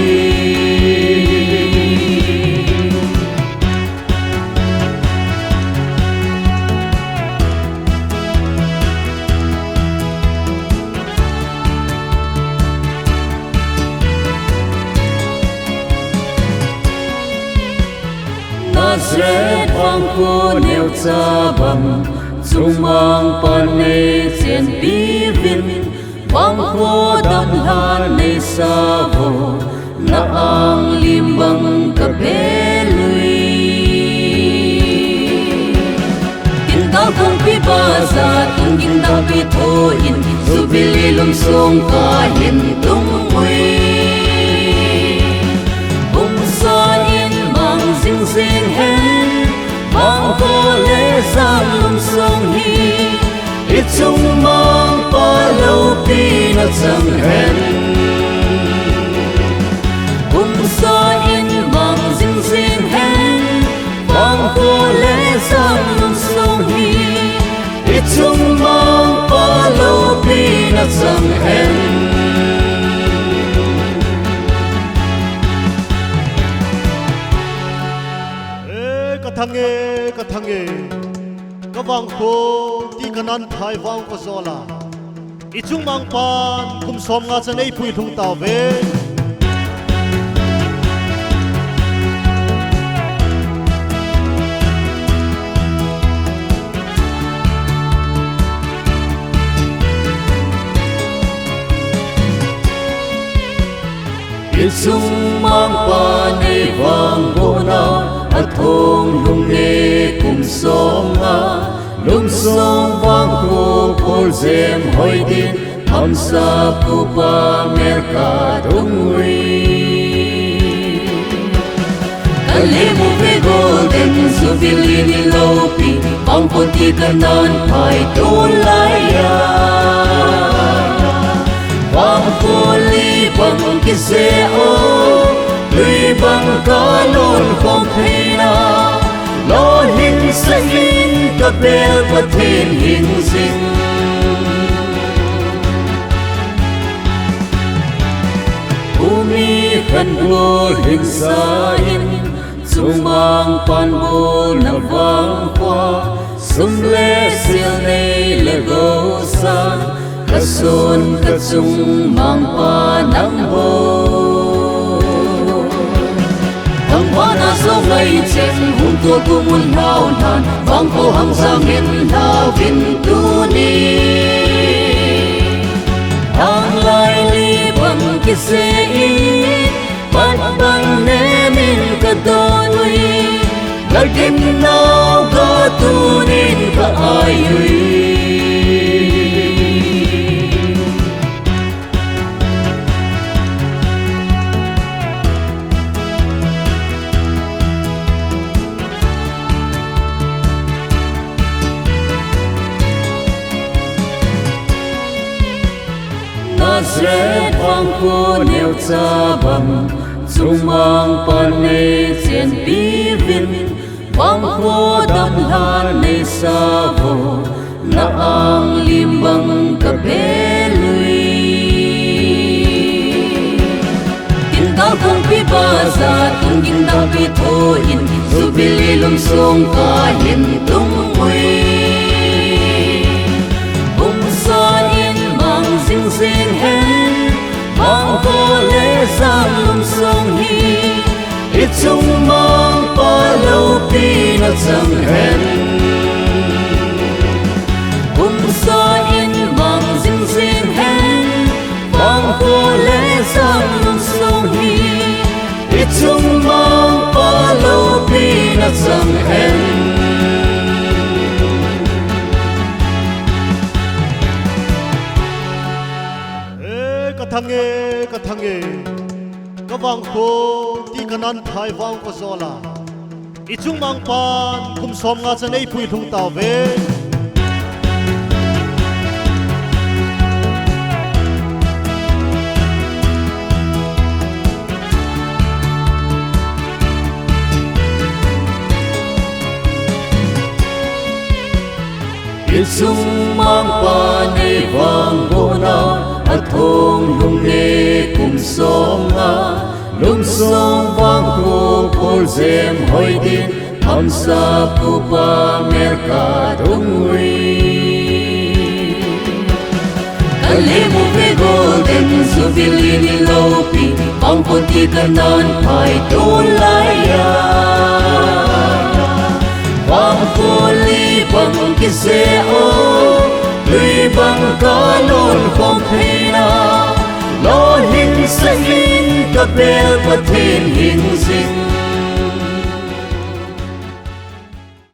Nazareth vangkho neocha bang, chungmang pan nei chenpi vin, vangkho dang han nei sa vo, na ang lim bang ka be lui. Tin dal kong pi ba za tung ging da pi tho in, Jubilee lum song ka hin tung ui. Bung sa in mang zing zing hen, vangkho le zan lum song hi, i chung mang pa lo pi na chang hen. Bung sa in mang zing zing hen, vangkho le zan lum song hi, i chung mang pa lo pi na chang hen. E, ka thang e, ka thang e. Ka vangkho ti ka nan thai vangkho zola. I chung mang pan kum som nga chan ei pui lhung ta ve. I chung mang pa nei vangbohna a thong lhung e kum som nga, lum som vangkho kol jem hoi din, hamsa pu pa mel ka dung ui. Ka le mu ve Golden Jubilee ni lo pi, vangkho ti ka nan phai tu lai a. Vangkho li bang kise o, lui bang ka lon khom theina, lo hin sa in ka bel Pathen hin zing. Umi khan gol hin sa in, chungmang pan bol na vangkho, sum le sil nei le go sa, ka sun ka chung mang pa nang bol. Thangvahna song ngai chen hung tua kumun hau nan, vangkho hang sangin hau vin tuni. Hang lai li bang kise in, pat bang nemin ka don ui. Ka gimnau ka tunin ka ai ui. Nazareth vangkho neocha bang, chungmang pan nei chenpi vin, vangkho dang han nei sa vo, na ang lim bang ka be lui. Tin dal kong pi ba za tung ging da pi tho in, Jubilee lum song ka hin tung ui. Bung sa in mang zing zing hen, vangkho le zan lum song hi, i chung mang pa lo pi na chang hen. Bung sa in mang zing zing hen, vangkho le zan lum song hi, i chung mang pa lo pi na chang hen. E, ka thang e, ka thang e. Ka vangkho ti ka nan thai vangkho zola. I chung mang pan kum som nga chan ei pui lhung ta ve. Hichung mangpa nei vangbohna, athong lhung ne kum somnga, lungsong vangkho pholjem hoidin, Hamsa pupa melkah dungui. Kalemu ve Golden Jubilee ni loupi, vangkho ti kanan phai tulaiya. Vangkho li bang kisei o, lui bang kalon khom theina. Lolhing sangin kabel Pathen hingjing